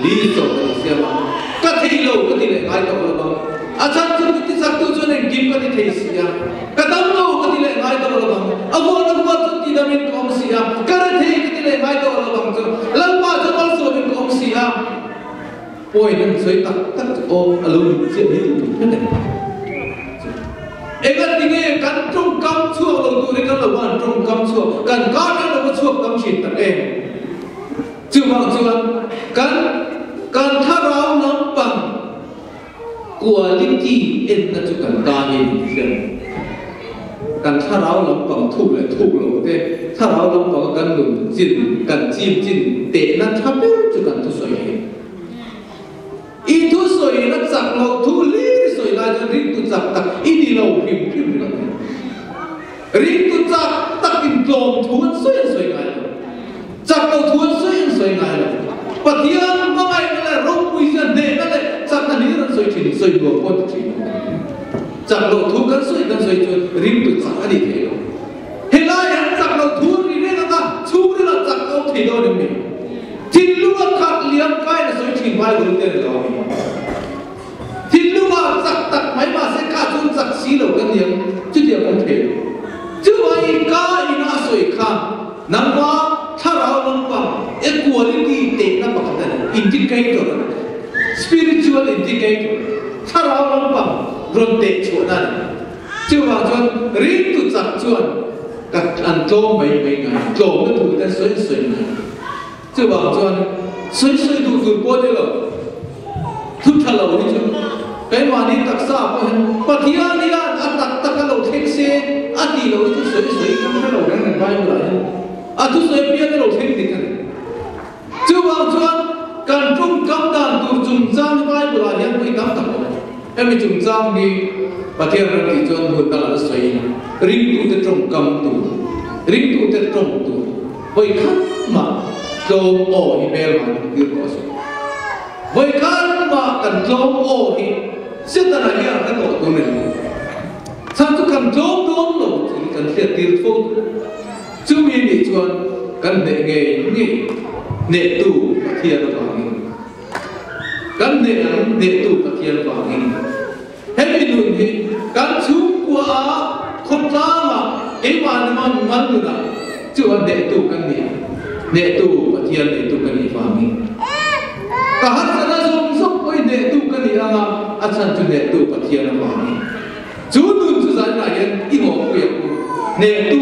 List 12 siam a, ka thei lo ka ti leh ngai tawh lo ang. A chhan chu min tichaktu chuan engkim ka ti thei si a, ka dam lo ka ti leh ngai tawh lo ang. A huan a huat chu tidamin ka awm si a, ka rethei ka ti leh ngai tawh lo ang chu. Lalpa chu malsawmin ka awm si a. Point an sawi tak tak chu aw a lo nih chiah hi tih hret a ni. Engatinge kan tawngkam chhuak lo turin kan lo van tawngkam chhuak, kan kar hian lo va chhuak tam thin tak em? Chuvang chuan kan kan thlarau lampang quality enna chu kan ta hi ni hriat. Kan thlarau lampang thuk leh thuk lo te, thlarau lampanga kan nun chin, kan chim chin tehna tha ber chu kan thusawi hi. I thusawi na chak loh thu hlir i sawi lai chuan ringtu chak tak i ni lo hrim hrim ringawt mai. Ringtu chak takin tlawm thu an sawi an sawi ngai lo. Chak lo thu an sawi an sawi ngai lo. Pathian hmangaihna leh ropuizia hnehna leh chakna hlir an sawi thin, sawi nuam pawh an ti thin. Chak lo thu kan sawi kan sawi chuan ringtu chak a ni thei lo. Helai an chak lo thu an ri reng anga chhungrilah chak a awm thei dawn em ni? Thinlunga khat liam kain a sawi thin Bible te a ni lo a mi. Thinlunga chak tak mai mahse ka chuan chak si lo kan ni ang, chutiang awm thei lo. Chuvangin ka ina a sawi kha nangma thlarau lampang equality tehna pakhat a ni, indicator a ni, spiritual indicator, thlarau lampang rawn teh chhuahna a ni. Chuvang chuan ringtu chak chuan ka an tlawm mai mai ngai, tlawmna tur te sawi sawi ngai. Chuvang chuan sawi sawi duh tur pawh ni lo, thu tha lo hi chu keimahni taksa pawh hian Pathian hian a tak tak a lo thleng se a tih loh hi chu sawi sawi kan hre lo reng reng Bible ah hian a thusawi apiang a lo thleng dik a ni. Chuvang chuan kan tawngkam dan tur chungchang hi Bible ah hian pawh i tam tak awm. Hemi chungchang hi Pathian ram tih chuan hun dangah la sawi ringtute tawngkam tur, ringtute tawng tur vawi khat mah tlawm aw hi hmel mah nih tir tawh a sawi. Vawi khat mah kan tlawm aw hi Setana hian a hre tawh tur ni lo. Chhan chu kan tlawm dawn lo tih hi kan hriat tir fo tur. Chumi ni. chuan kan hneh ngei ngei hnehtu Pathian avangin kan hneh ang hnehtu Pathian avangin hemi nun hi kan chhungkua ah khawtlang ah keimahni man mal nun ah chuan hnehtu kan ni a hnehtu Pathian neitu kan nih vangin ka harsatna zawng zawng pawh hi hnehtu ka ni ang a a chhan chu hnehtu Pathian avangin. Chu nun chu zanah hian i hawpui ang u. Hnehtu,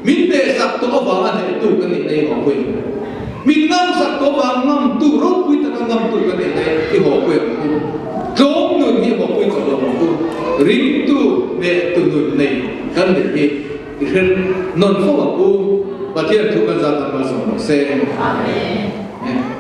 min hnehsak tawh avanga hnehtu ka nih na i hawpui ang u. Min ngamsak tawh avanga ngamtu, ropui taka ngamtu ka nih na i hawpui ang u. Tlawm nun hi hawpui tawh lo ang u. Ringtu, hnehtu nun nei kan nih hi i hre nawn fo ang u. Pathian thu kan zat ang malsawm rawh se. Amen.